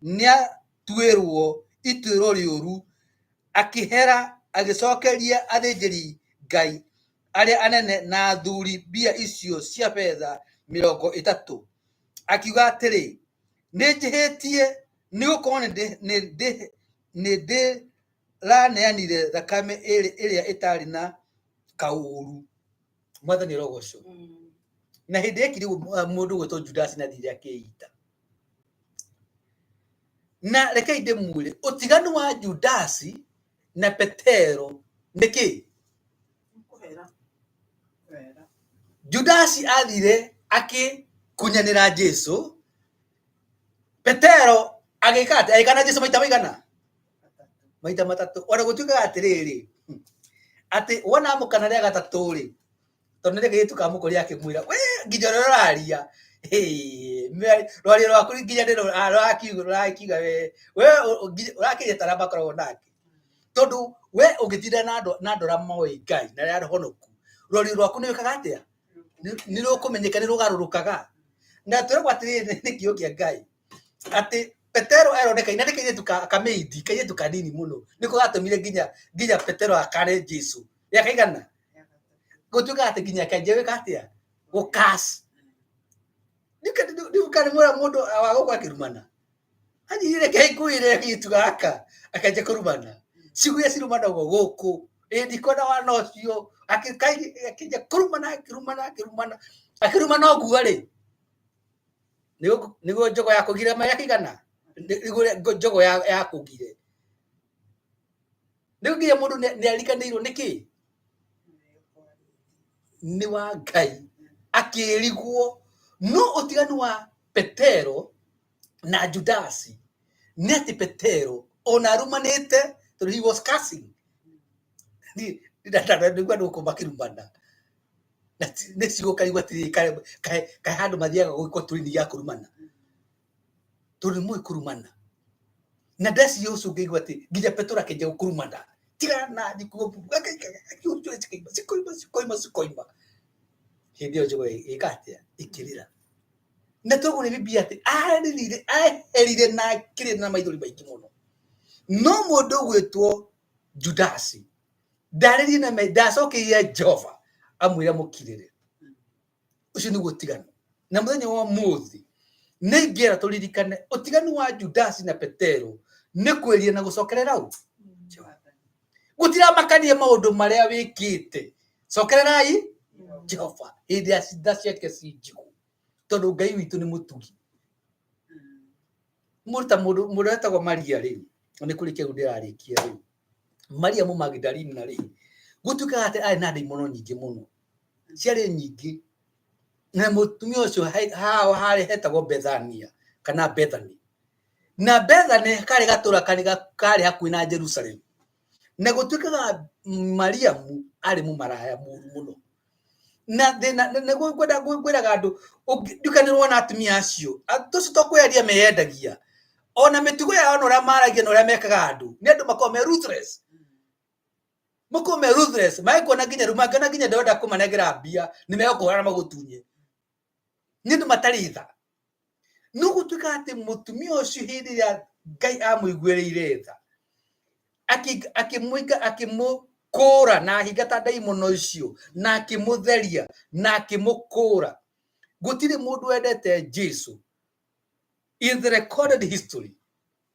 nĩatuĩrwo ituĩro rĩũru, akĩhera agĩcokeria athĩnjĩri Ngai arĩa anene na athuri mbia icio cia betha 30, akiuga atĩrĩ, nĩ njĩhĩtie nĩ gũkorwo nĩ ndĩraneanire thakame ĩrĩa ĩtarĩ na kaũru. Mwathani arogocwo. Na hĩndĩ ekire ũguo, mũndũ gwĩtwo Judasi na athire akĩita. Na rekei ndĩmwĩre, ũtiganu wa Judasi na Petero nĩ kĩ? Judasi athire akĩkunyanĩra Jesu, Petero agĩka atĩa? Agĩka na Jesu maita maigana? Maita matatũ. Ona gũtuĩkaga atĩrĩrĩ, atĩ wona amũkana rĩa gatatũ rĩ, tondũ nĩ kairĩtu kamũkoria akĩmwĩra, we nginya ũrĩa ũraria, rwario rwaku nginya nĩ rũrakiuga we, we ũrakĩria ta arĩa makoragwo nake. Tondũ we ũngĩtinda na andũ arĩa moĩ Ngai na arĩa ahonoku, rwario rwaku nĩ wĩkaga atĩa? Nĩ rũkũmenyeka, nĩ rũgarũrũkaga. Na twĩragwo atĩrĩrĩ nĩ kiugo kĩa Ngai, atĩ Petero eroneka na nĩ kairĩtu kamĩindi, kairĩtu kanini mũno, nĩko gatũmire nginya Petero akane Jesu. Rĩa kaigana? Gũtuĩka atĩ nginya kanjia gwĩka atĩa? Gũkas. Ndikana mwĩra mũndũ wa gũkũ akĩrumana. Anyitire reke ngwĩre kairĩtu gaka, akanjia kũrumana. Ciugo iria cirumanagwo gũkũ, ĩ ndikwenda wana ũcio, Akĩnjia kũrumana, akĩrumana, akĩrumana, akĩrumana ũguo rĩ, nĩguo njogo yakũgire yakĩigana, nĩguo njogo yakũgire, nĩguo nginya mũndũ nĩ ariganĩirwo nĩkĩ nĩ wa Ngai, akĩrigwo. No ũtiganu wa Petero na Judasi nĩ atĩ Petero ona arumanĩte, tondũ he was cursing, nĩguo andũ gũkorwo makĩrumana na nĩ ciugo kaigua atĩrĩrĩ, kaĩ handũ mathiaga gwĩkwo training ya kũrumana, tondũ nĩ moĩ kũrumana. Na ndeciria ũcio ngĩigua atĩ nginya Petero akĩnjia kũrumana, tigana na cikoima, cikoima, cikoima. Hĩndĩ ĩyo njogo ĩka atĩa? Ĩkĩrĩra. Na toguo nĩ Biblia atĩ arĩrire, eherire na akĩrĩra na maithori maingĩ mũno. No mũndũ ũgwĩtwo Judasi ndarĩrire na ndacokeirie Jehova amwĩra mũkirĩre. Ũcio nĩguo ũtiganu. Na mũthenya wa ũmũthĩ nĩ ingĩera tũririkane ũtiganu wa Judasi na Petero nĩ kwĩrira na gũcokerera ũ gũtiramakania maũndũ marĩa wĩkĩte, cokererai Jehova hĩndĩ ya tha ciake ci njigũ, tondũ Ngai witũ nĩ mũtugi. Mũndũ ta mũndũ mũndũ wetagwo Maria rĩ, nĩ kũrĩkia rĩu ndĩrarĩkia rĩu, Maria Mũmagdalina rĩ, gũtuĩkaga atĩ arĩ na ndaimono nyingĩ mũno, ciarĩ nyingĩ, na mũtumia ũcio hao harĩ hetagwo Bethania kana Bethany, na Bethany karĩ gatũra karĩ karĩ hakuhĩ na Jerusalem, na gũtuĩkaga Mariamu arĩ mũmaraya mũru mũno. Na thĩna nĩguo ngwenda ngwĩraga andũ, ndukanĩrwo na atumia acio tũcio to kwĩyendia meyendagia, ona mĩtugo yao na ũrĩa maragia na ũrĩa mekaga andũ, nĩ andũ makoragwo me ruthless, makoragwo me ruthless. Mangĩkuona nginya rĩu, mangĩona nginya ndĩrenda kũmanengera mbia, nĩ megũkũhũra na magũtunye, nĩ andũ matarĩ tha. No gũtuĩka atĩ mũtumia ũcio hĩndĩ ĩrĩa Ngai amũiguĩrĩire tha, akĩmũinga, akĩmũkũra na ahingata ndaimono icio, na akĩmũtheria na akĩmũkũra. Gũtirĩ mũndũ wendete Jesu in the recorded history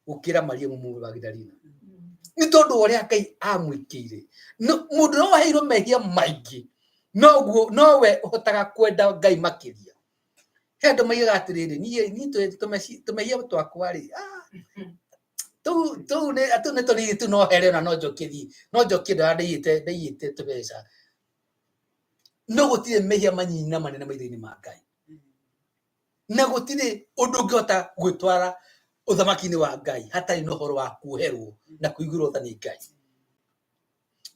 gũkĩra Maria Mũmagdalina, nĩ tondũ wa ũrĩa Ngai amwĩkĩire. Mũndũ ũrĩa waheirwo mehia maingĩ noguo nowe ũhotaga kwenda Ngai makĩria. He andũ maigaga atĩrĩrĩ, niĩ tũmehia twakwa rĩ, tũu nĩ tũnini tu, no here ona no njokie thiĩ, no njokie ndoya ndaiyĩte tũbeca. No gũtirĩ mehia manyinyi na manene maitho-inĩ ma Ngai, na gũtirĩ ũndũ ũngĩhota gwĩtwara ũthamaki-inĩ wa Ngai hatarĩ na ũhoro wa kuoherwo na kũiguĩrwo tha nĩ Ngai.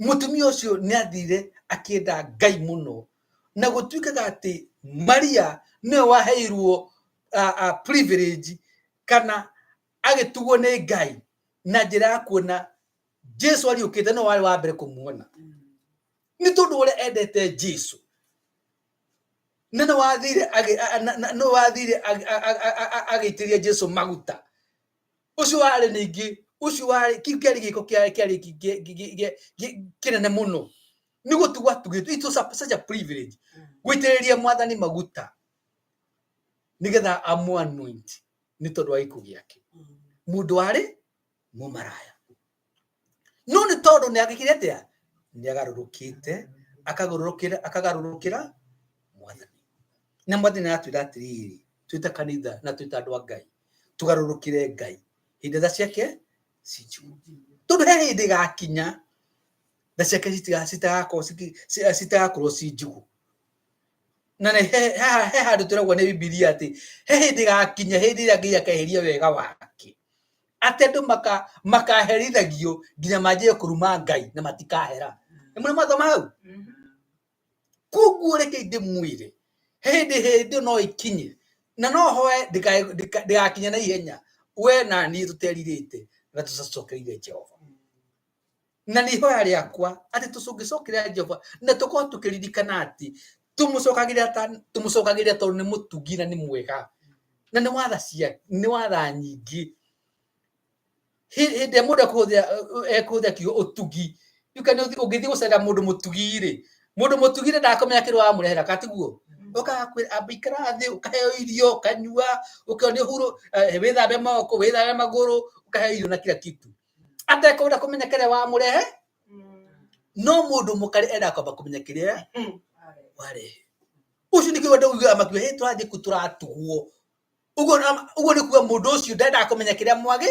Mũtumia ũcio nĩ athire akĩenda Ngai mũno, na gũtuĩkaga atĩ Maria nĩwe waheirwo privilege kana agĩtugwo nĩ Ngai na njĩra ya kuona Jesu ariũkĩte, no warĩ wa mbere kũmuona, nĩ tondũ ũrĩa endete Jesu. Na nĩ wathire nĩ wathire agĩitĩrĩria Jesu maguta. Ũcio warĩ ningĩ, ũcio warĩ kĩu kĩarĩ gĩko kĩarĩ kĩnene mũno, nĩ gũtugwo atugĩtwo. It was such a privilege gũitĩrĩria mwathani maguta nĩgetha amũ anoint nĩ tondũ wa gĩkuũ gĩake, mũndũ warĩ mũmaraya. No nĩ tondũ nĩ agĩkire atĩa? Nĩ agarũrũkĩte, akagarũrũkĩra mwathani. Na mwathani aratwĩra atĩrĩrĩ, twĩ ta kanitha na twĩ ta andũ a Ngai, tũgarũrũkĩre Ngai hĩndĩ tha ciake ci njigũ, tondũ he hĩndĩ ĩgakinya tha ciake citagakorwo ci njigũ. Na nĩ he handũ tũragwo nĩ Bibilia atĩ he hĩndĩ ĩgakinya, hĩndĩ ĩrĩa Ngai akeheria wega wake, atĩ andũ makaherithagio nginya manjie kũruma Ngai na matikahera. Nĩ mũrĩ mwathoma hau? Koguo reke ndĩmwĩre, he hĩndĩ no ĩkinye, na no hoe ndĩgakinye na ihenya, we na niĩ tũterirĩte na tũcacokereire Jehova. Na nĩ ihoya rĩakwa atĩ tũcũngĩcokerera Jehova na tũkorwo tũkĩririkana atĩ tũmũcokagĩrĩra tondũ nĩ mũtugi na nĩ mwega na nĩ watha cia nĩ watha nyingĩ. Hĩndĩ ĩrĩa mũndũ ekũhũthĩra kiugo ũtugi, ũngĩthiĩ gũcerera mũndũ mũtugi rĩ, mũndũ mũtugi ndendaga kũmenya kĩrĩa ũramũrehera, kana tiguo? Ũkaga kwĩra amba ikara thĩ, ũkaheo irio, ũkanyua, ũkĩonio hurũ, wĩthambe moko, wĩthambe magũrũ, ũkaheo irio na kila kitu, atekwenda kũmenya kĩrĩa wamũrehe. No mũndũ mũkarĩ endaga kwamba kũmenya kĩrĩa warehe. Ũcio nĩkĩo andũ augaga makiuga, "Hĩ, tũrathiĩ kũ tũratugwo." Ũguo nĩ kuga mũndũ ũcio ndendaga kũmenya kĩrĩa mwagĩ.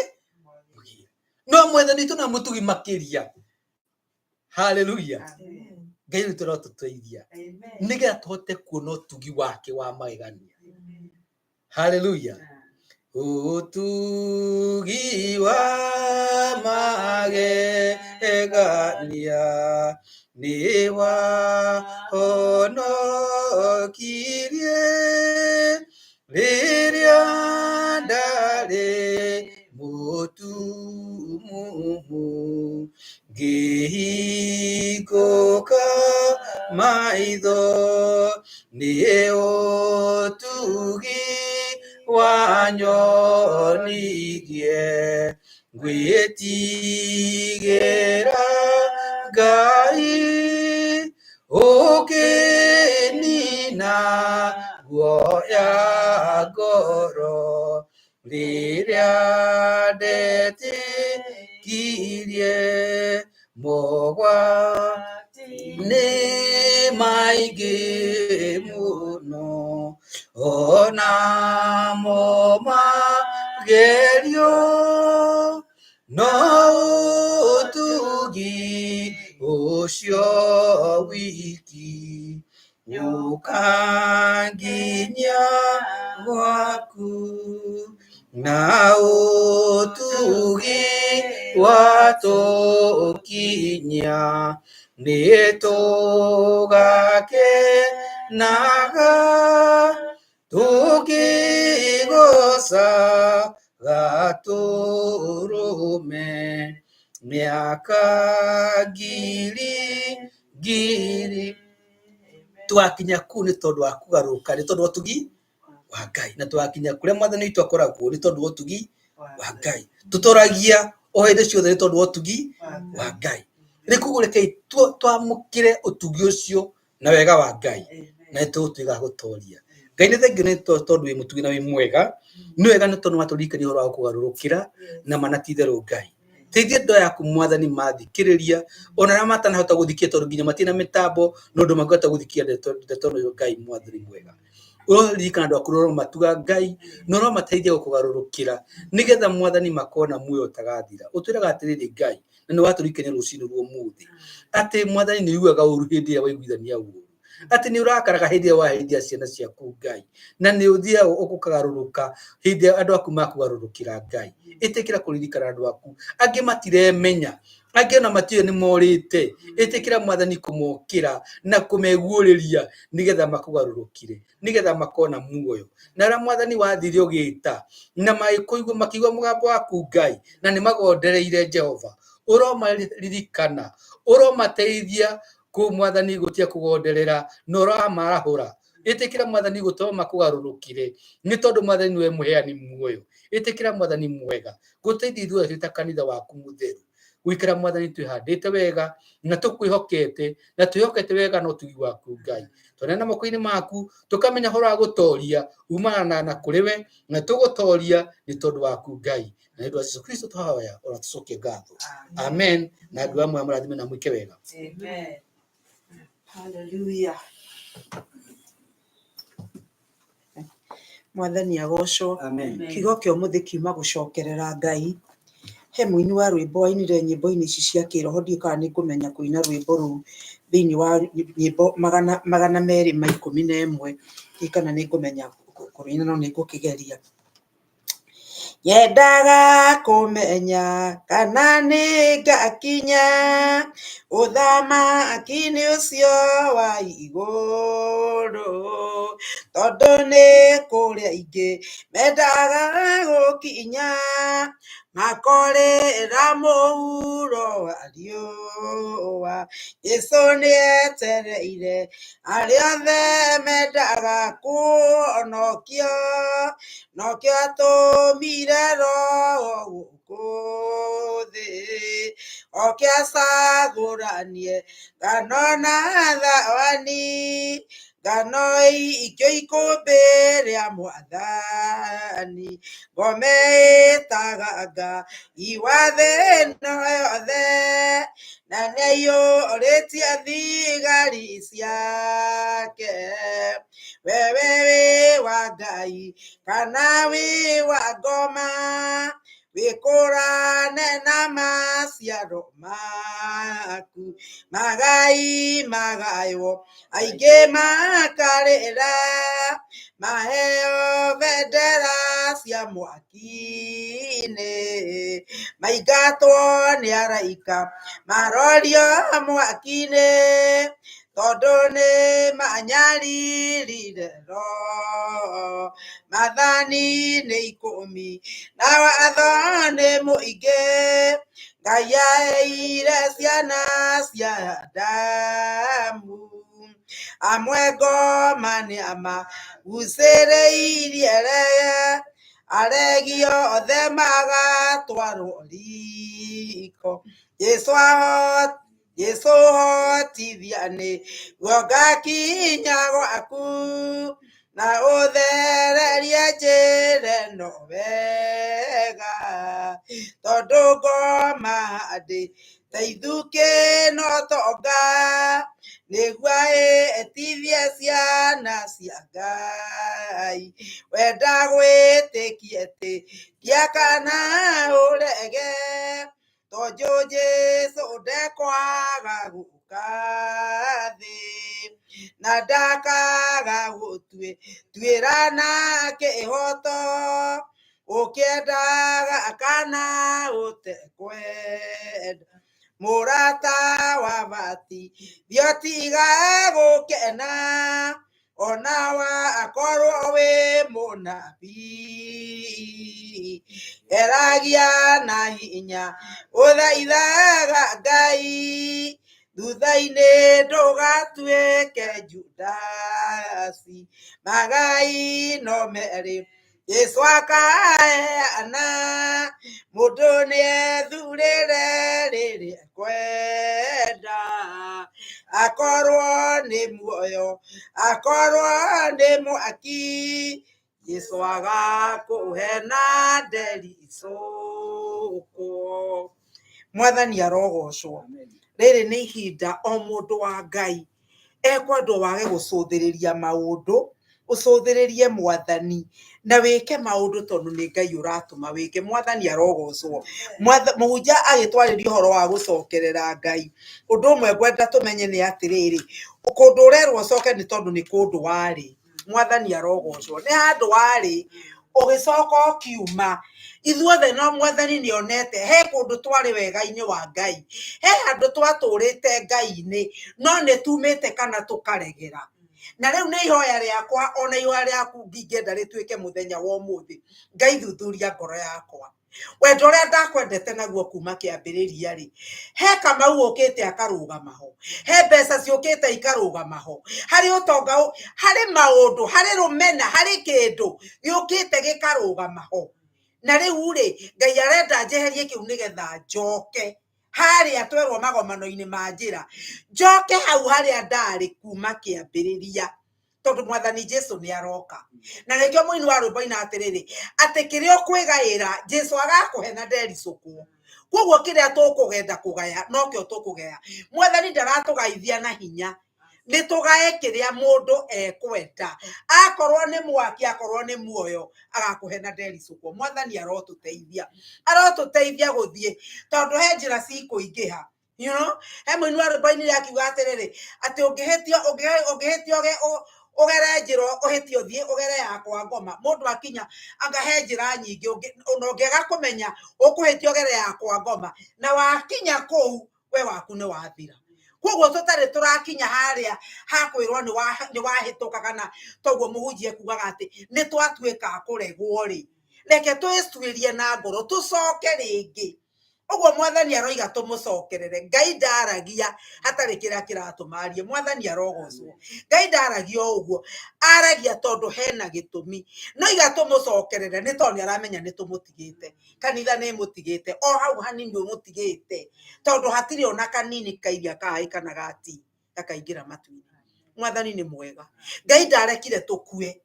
No mwathani witũ na mũtugi makĩria. Haleluya. Ngai witũ no tũteithia nĩgetha tũhote kuona ũtugi wake wa magegania. Haleluya. Ũtugi wa magegania nĩ wahonokirie rĩrĩa ndarĩ mũtumumu, ngĩhingũka maitho nĩ ũtugi wanyonirie, ngwĩtigĩra Ngai ũkĩnina guoya ngoro rĩrĩa ndetĩkirie mogwati nĩ maingĩ mũno, onamo magerio, no ũtugi ũcio wiki ũkanginyia gwaku, na ũtugi watũkinyia nĩ tũgakenaga tũkĩgoca Gatũrũme mĩaka ngiri ngiri. Twakinya kũu nĩ tondũ wa kũgarũrũka, nĩ tondũ wa ũtugi wa Ngai, na twakinya kũrĩa mwathani witũ akoragwo nĩ tondũ wa ũtugi wa Ngai. Tũtoragia o hĩndĩ ciothe nĩ tondũ wa ũtugi wa Ngai. Rĩu koguo rekei twamũkĩre ũtugi ũcio na wega wa Ngai, na nĩ tũgũtuĩka a gũtoria. Ngai nĩ thengiũ nĩ tondũ wĩ mũtugi na wĩ mwega, nĩ wega nĩ tondũ watũririkania ũhoro wa gũkũgarũrũkĩra na ma na ti itherũ Ngai. Teithia andũ aya aku mwathani mathikĩrĩria, ona arĩa matanahota gũthikia tondũ nginya matirĩ na mĩtambo no ũndũ mangĩhota gũthikia ndeto ĩno Ngai mwathani mwega. Ũroririkana andũ aku ũromatuga Ngai na ũromateithia gũkũgarũrũkĩra nĩgetha mwathani makorwo na muoyo ũtagathira. Ũtwĩraga atĩrĩrĩ Ngai, na nĩ watũririkania rũcinĩ rwa ũmũthĩ atĩ mwathani nĩ ũiguaga ũru hĩndĩ ĩrĩa waiguithania ũru, atĩ nĩ ũrakaraga hĩndĩ ĩrĩa waherithia ciana ciaku Ngai, na nĩ ũthiaga ũkagarũrũka hĩndĩ ĩrĩa andũ aku makũgarũrũkĩra Ngai. Ĩtĩkĩra kũririkana andũ aku, angĩ matiremenya, angĩ ona matiũĩ nĩ morĩte. Ĩtĩkĩra mwathani kũmokĩra na kũmeguũrĩria nĩgetha makũgarũrũkĩre, nĩgetha makorwo na muoyo. Na arĩa mwathani wathire ũgĩta na magĩkũigua, makĩigua mũgambo waku Ngai, na nĩ magondereire Jehova, ũromaririkana, ũromateithia kũ mwathani gũtiga kũgonderera na ũramarahũra. Ĩtĩkĩra mwathani gũtũma makũgarũrũkĩre, nĩ tondũ mwathani nĩwe mũheani muoyo. Ĩtĩkĩra mwathani mwega gũteithia ithuothe twĩ ta kanitha waku mũtheru gũikara mwathani twĩhandĩte wega na tũkwĩhokete, na twĩhokete wega na ũtugi waku Ngai. Twaneana moko-inĩ maku, tũkamenya ũhoro wa gũtoria umana na kũrĩ we, na tũgũtoria nĩ tondũ waku Ngai, na nĩ ũndũ wa Jesu Kristo twahoya ona tũcokie ngatho. Amen. Na andũ amwe amũrathime na mwĩke wega. Amen. Hallelujah. Mwathani agocwo. Amen. Kiugo kĩa ũmũthĩ kiuma gũcokerera Ngai. He mũini wa rwĩmbo wainire nyĩmbo-inĩ ici cia kĩroho, ndiũĩ kana nĩ ngũmenya kũina rwĩmbo rũu thĩinĩ wa nyĩmbo 211, ndiũĩ kana nĩ ngũmenya kũrũina no nĩ ngũkĩgeria. Nyendaga kũmenya kana nĩ ngakinya ũthamaki-inĩ ũcio wa igũrũ, tondũ nĩ kũrĩ aingĩ mendaga gũkinya makorĩra mũhuro wa riũa. Jesũ nĩ etereire arĩa othe mendaga kũhonokio, nokĩo atũmire Roho gũkũ thĩ, oke acagũranie ngano na thawani. Ngano ikio ikũmbĩ rĩa mwathani, ngome ĩtaga Ngai wa thĩ ĩno yothe, na nĩaiyũrĩtie thigari ciake. Wewe wĩ wa Ngai kana wĩ wa ngoma, wĩkũrane na maciaro maku. Magai magaywo aingĩ makarĩra, maheo bendera cia mwaki-inĩ, maingatwo nĩ araika marorio mwaki-inĩ, tondũ nĩ manyaririre Roho. Maathani nĩ ikũmi na watho nĩ mũingĩ, Ngai aheire ciana cia Adamu. Amwe ngoma nĩ amagucĩrĩirie rege, aregi othe magatwarwo riko. Jesũ Jesũ hotithia nĩguo ngakinya gwaku, na ũthererie njĩra ĩno wega, tondũ ngoma ndĩ ta ithukĩ no tonga, nĩguo ĩtithie ciana cia Ngai. Wenda gwĩtĩkia ĩtĩkia kana ũrege, tondũ Jesũ ndekwaga gũka thĩ, na ndakaga gũtuĩra na kĩhoto, ũkĩendaga kana ũtekwenda. Mũrata wa bati thiotiga gũkena, ona wakorwo wĩ mũnabii. Geragia na hinya ũthaithaga Ngai, thutha-inĩ ndũgatuĩke Judasi. Magai no merĩ Jesũ akaheana, mũndũ nĩethurĩre rĩrĩa ekwenda. Akorwo nĩ muoyo, akorwo nĩ mwaki, Jesũ agakũhe na ndericũkwo. Mwathani arogocwo. Rĩrĩ nĩ ihinda o mũndũ wa Ngai ekwendwo wage gũcũthĩrĩria maũndũ, ũcũthĩrĩrie mwathani na wĩke maũndũ tondũ nĩ Ngai ũratũma wĩke. Mwathani arogocwo. Mũhunjia agĩtwarĩria ũhoro wa gũcokerera Ngai, ũndũ ũmwe ngwenda tũmenye nĩ atĩrĩrĩ, kũndũ ũrerwo ũcoke nĩ tondũ nĩ kũndũ warĩ. Mwathani arogocwo. Nĩ handũ warĩ ũgĩcoka ũkiuma. Ithuothe no mwathani nĩ onete he kũndũ twarĩ wega-inĩ wa Ngai, he handũ twatũrĩte Ngai-inĩ, no nĩ tumĩte kana tũkaregera. Na rĩu nĩ ihoya rĩakwa ona ihoya rĩaku ngingĩenda rĩtuĩke mũthenya wa ũmũthĩ, Ngai thuthuria ngoro yakwa. Wendo ũrĩa ndakwendete naguo kuma kĩambĩrĩria rĩ, he Kamau ũkĩte akarũgama ho, he mbeca ciũkĩte ikarũgama ho, harĩ ũtonga, harĩ maũndũ, harĩ rũmena, harĩ kĩndũ gĩũkĩte gĩkarũgama ho. Na rĩu rĩ, Ngai arenda njeherie kĩu nĩgetha njoke harĩa twerwo magomano-inĩ ma njĩra, njoke hau harĩa ndarĩ kuma kĩambĩrĩria, tondũ mwathani Jesu nĩ aroka. Na nĩkĩo mũini wa rwĩmbo aina atĩrĩrĩ, atĩ kĩrĩa ũkwĩgaĩra Jesu agakũhe na ndericũkwo. Koguo kĩrĩa tũkũgenda kũgaya nokĩo tũkũgaya. Mwathani ndaratũgaithia na hinya, nĩ tũgae kĩrĩa mũndũ ekwenda. Akorwo nĩ mwaki, akorwo nĩ muoyo, agakũhe na ndericũkwo. Mwathani arotũteithia, arotũteithia gũthiĩ, tondũ he njĩra cikũingĩha. You know, he mũini wa rwĩmbo ainire akiuga atĩrĩrĩ, atĩ ũngĩhĩtio, ũngĩhĩtio ũgere njĩra ũhĩtie ũthiĩ ũgere ya kwa ngoma, mũndũ akinya anga he njĩra nyingĩ, ona ũngĩaga kũmenya ũkũhĩtia ũgere ya kwa ngoma, na wakinya kũu we waku nĩ wathira. Koguo tũtarĩ tũrakinya harĩa hakwĩrwo nĩ wahĩtũka, kana toguo mũhunjia ekugaga atĩ nĩ twatuĩka a kũregwo rĩ, reke twĩcuĩrie na ngoro tũcoke rĩngĩ. Ũguo mwathani aroiga tũmũcokerere. Ngai ndaragia hatarĩ kĩrĩa kĩratũma arie. Mwathani arogocwo. Ngai ndaragia o ũguo, aragia tondũ hena gĩtũmi. No iga tũmũcokerere nĩ tondũ nĩ aramenya nĩ tũmũtigĩte. Kanitha nĩ ĩmũtigĩte, o hau hanini ũmũtigĩte, tondũ hatirĩ ona kanini kairia kaĩ kana gati gakaingĩra matu-inĩ. Mwathani nĩ mwega. Ngai ndarekire tũkue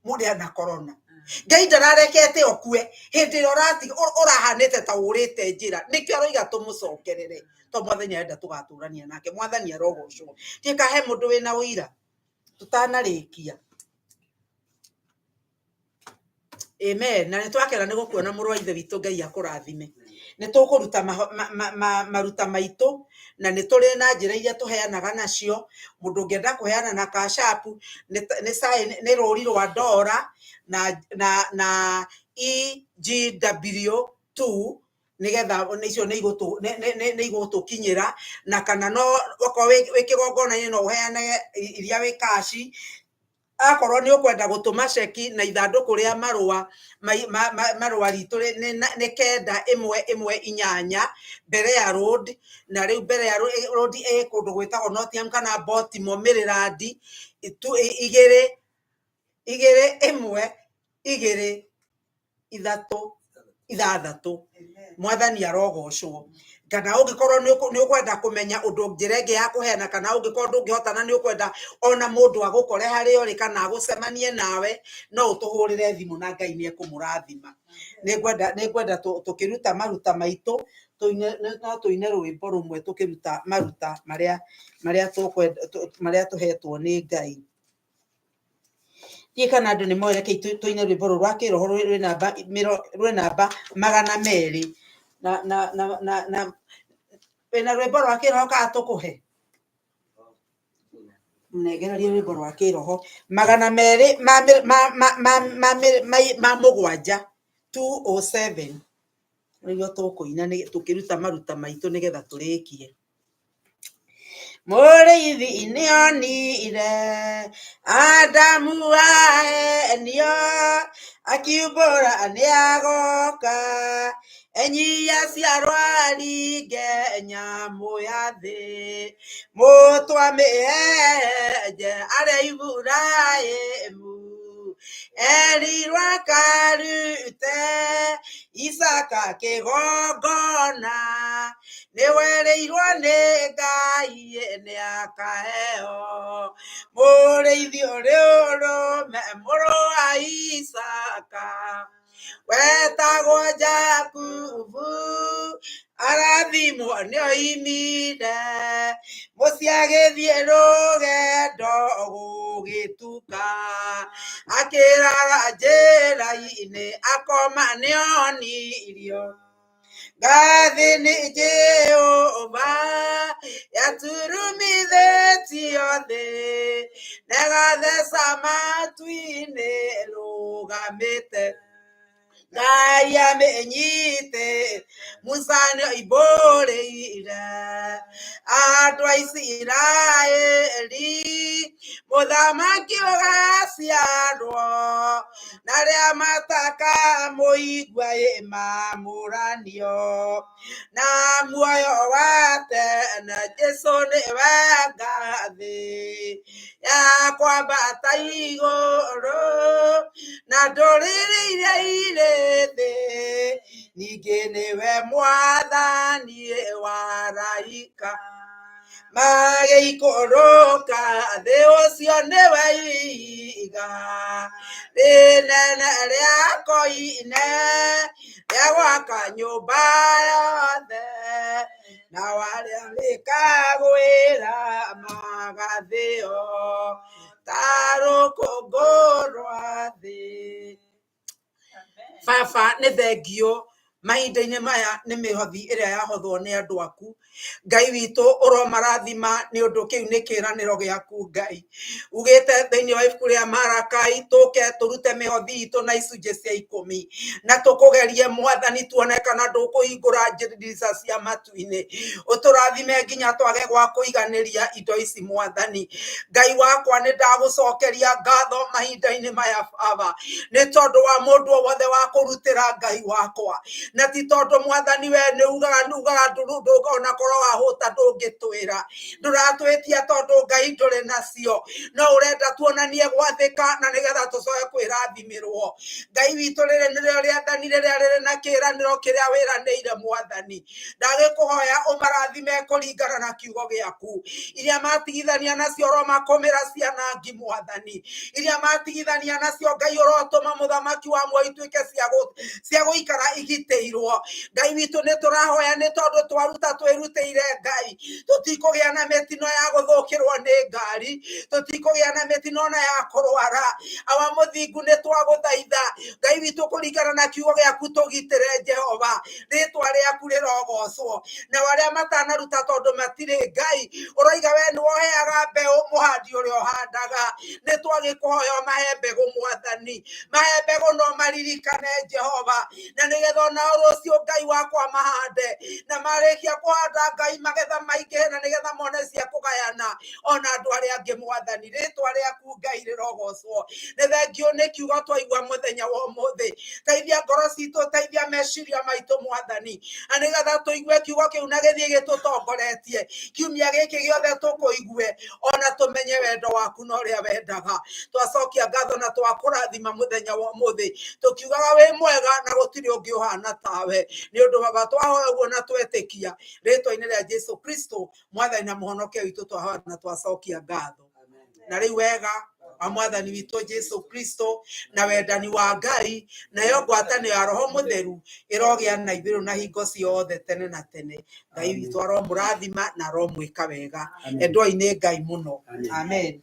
mũrĩa na corona. Ngai ndararekete ũkue hĩndĩ ĩrĩa ũrahanĩte ta ũrĩte njĩra. Nĩkĩo aroiga tũmũcokerere, tondũ Mwathani arenda tũgatũrania nake. Mwathani arogocwo. Ndiũĩ he mũndũ wĩna ũira tũtanarĩkia. Amen. Na nĩ twakena nĩ gũkuona mũrũ wa ithe witũ. Ngai akũrathime. Nĩ tũkũruta maruta maitũ, na nĩ tũrĩ na njĩra iria tũheanaga nacio. Mũndũ ũngĩenda kũheana na Cash App, nĩ rũri rwa ndora na EGW2, nĩgetha icio nĩ igũtũkinyĩra. Na kana no okorwo wĩ kĩgongona-inĩ, no ũheane iria wĩ cash. Akorwo nĩ ũkwenda gũtũma ceki na ithandũkũ rĩa marũa marũa ritũ nĩ 9118 Berea Road. Na rĩu Berea Road ĩ kũndũ gwĩtagwo Nottingham kana Baltimore, Maryland, 22126. Mwathani arogocwo. Kana ũngĩkorwo nĩ ũkwenda kũmenya ũndũ njĩra ĩngĩ ya kũheana, kana ũngĩkorwo ndũngĩhota na nĩ ũkwenda ona mũndũ agũkore harĩa ũrĩ kana agũcemanie nawe, no ũtũhũrĩre thimũ na Ngai nĩ ekũmũrathima. Nĩ ngwenda tũkĩruta maruta maitũ tũine, no tũine rwĩmbo rũmwe tũkĩruta maruta marĩa tũkwenda, marĩa tũhetwo nĩ Ngai. Ndiũĩ kana andũ nĩ moĩ. Rekei tũine rwĩmbo rũrũ rwa kĩroho rwĩ namba 200 na wĩna rwĩmbo rwa kĩroho kana tũkũhe? Nengererie rwĩmbo rwa kĩroho 207, 207, nĩguo tũkũina tũkĩruta maruta maitũ nĩgetha tũrĩkie. Mũrĩithi nĩonire Adamu ahenio, akiumbũra nĩagoka, enyia ciarwaringe nyamũ ya thĩ, mũtwa mĩhehenje arĩa Iburahĩmu erirwo akarute Isaka kĩgongona, nĩwerĩirwo nĩ Ngai nĩakaheo mũrĩithi ũrĩ ũrũme mũrũ wa Isaka wetagwo Jakubu, arathimwo nĩoimire mũciĩ agĩthiĩ rũgendo gũgĩtuka, akĩrara njĩra-inĩ akoma nĩonirio ngathĩ nĩ Jehova yaturumithĩtio thĩ negatheca matu-inĩ rũgamĩte Ngai amĩnyite. Musa nĩoimbũrĩire andũ a Isiraeli mũthamaki ũgaciarwo, na arĩa matakamũigua ĩmamũranio na muoyo wa tene. Jesũ nĩwe ngathĩ ya kwambata igũrũ na ndũrĩrĩ iria irĩ thĩ, ningĩ nĩwe mwathani wa araika magĩikũrũka thĩ. Ũcio nĩwe ihiga rĩnene rĩa koine rĩa gwaka nyũmba yothe, nao arĩa rĩkagwĩra magathĩo ta rũkũngũ rwa thĩ. Baba, nĩ thengio mahinda-inĩ maya nĩ mĩhothi ĩrĩa yahothwo nĩ andũ aku. Ngai witũ, ũromarathima nĩ ũndũ kĩu nĩ kĩĩranĩro gĩaku. Ngai ugĩte thĩinĩ wa ibuku rĩa Marakai tũke tũrute mĩhothi itũ na icunjĩ cia ikũmi na tũkũgerie, Mwathani, tuone kana ndũkũhingũra ndirica cia matu-inĩ ũtũrathime nginya twage gwa kũiganĩria indo ici. Mwathani Ngai wakwa, nĩ ndagũcokeria ngatho mahinda-inĩ maya, Baba, nĩ tondũ wa mũndũ o wothe wa kũrutĩra Ngai wakwa. Na ti tondũ mwathani we nĩ ugaga nĩ ugaga ndũrũ ona korwo wahũta ndũngĩtwĩra, ndũratwĩtia tondũ Ngai ndũrĩ nacio, no ũrenda tuonanie gwathĩka na nĩgetha tũcoke kwĩrathimĩrwo. Ngai witũ, rĩrĩ nĩrĩo rĩathani rĩrĩa rĩrĩ na kĩĩranĩro kĩrĩa wĩranĩire mwathani. Ndagĩkũhoya ũmarathime kũringana na kiugo gĩaku. Iria matigithania nacio ũromakũmĩra cianangi mwathani, iria matigithania nacio Ngai ũrotũma mũthamaki wa muoyo ituĩke cia gũikara igitĩirwo. Ngai witũ, nĩ tũrahoya nĩ tondũ twaruta twĩrutĩire Ngai, tũtikũgĩa na mĩtino ya gũthũkĩrwo nĩ ngari, tũtikũgĩa na mĩtino ona ya kũrwara. Awa mũthingu, nĩ twagũthaitha Ngai witũ kũringana na kiugo gĩaku, tũgitĩre Jehova, rĩtwa rĩaku rĩrogocwo. Na arĩa matanaruta tondũ matirĩ, Ngai ũroiga we nĩ woheaga mbeũ mũhandi ũrĩa ũhandaga. Nĩ twagĩkũhoya ũmahe mbegũ mwathani, mahe mbegũ no maririkane Jehova, na nĩgetha onao rũciũ Ngai wakwa mahande, na marĩkia kũhanda Ngai magetha maingĩhe, na nĩgetha mone cia kũgayana ona andũ arĩa angĩ mwathani. Rĩtwa rĩaku Ngai rĩrogocwo. Nĩ thengio nĩ kiugo twaigua mũthenya wa ũmũthĩ. Teithia ngoro citũ, teithia meciria maitũ mwathani, na nĩgetha tũigue kiugo kĩu na gĩthiĩ gĩtũtongoretie kiumia gĩkĩ gĩothe, tũkũigue ona tũmenye wendo waku na ũrĩa wendaga. Twacokia ngatho na twakũrathima mũthenya wa ũmũthĩ, tũkiugaga wĩ mwega na gũtirĩ ũngĩ ũhana tawe. Nĩ ũndũ baba twahoya ũguo na twetĩkia, rĩtwa-inĩ rĩa Jesu Kristo mwathani na mũhonokia witũ, twahoya na twacokia ngatho. Na rĩu wega wa mwathani witũ Jesu Kristo na wendani wa Ngai nayo ngwatanĩro ya Roho Mũtheru ĩrogĩa na ithuĩ rĩu na hingo ciothe tene na tene. Ngai witũ aromũrathima na aromwĩka wega. Amen. Endwoi nĩ Ngai mũno. Amen. Amen.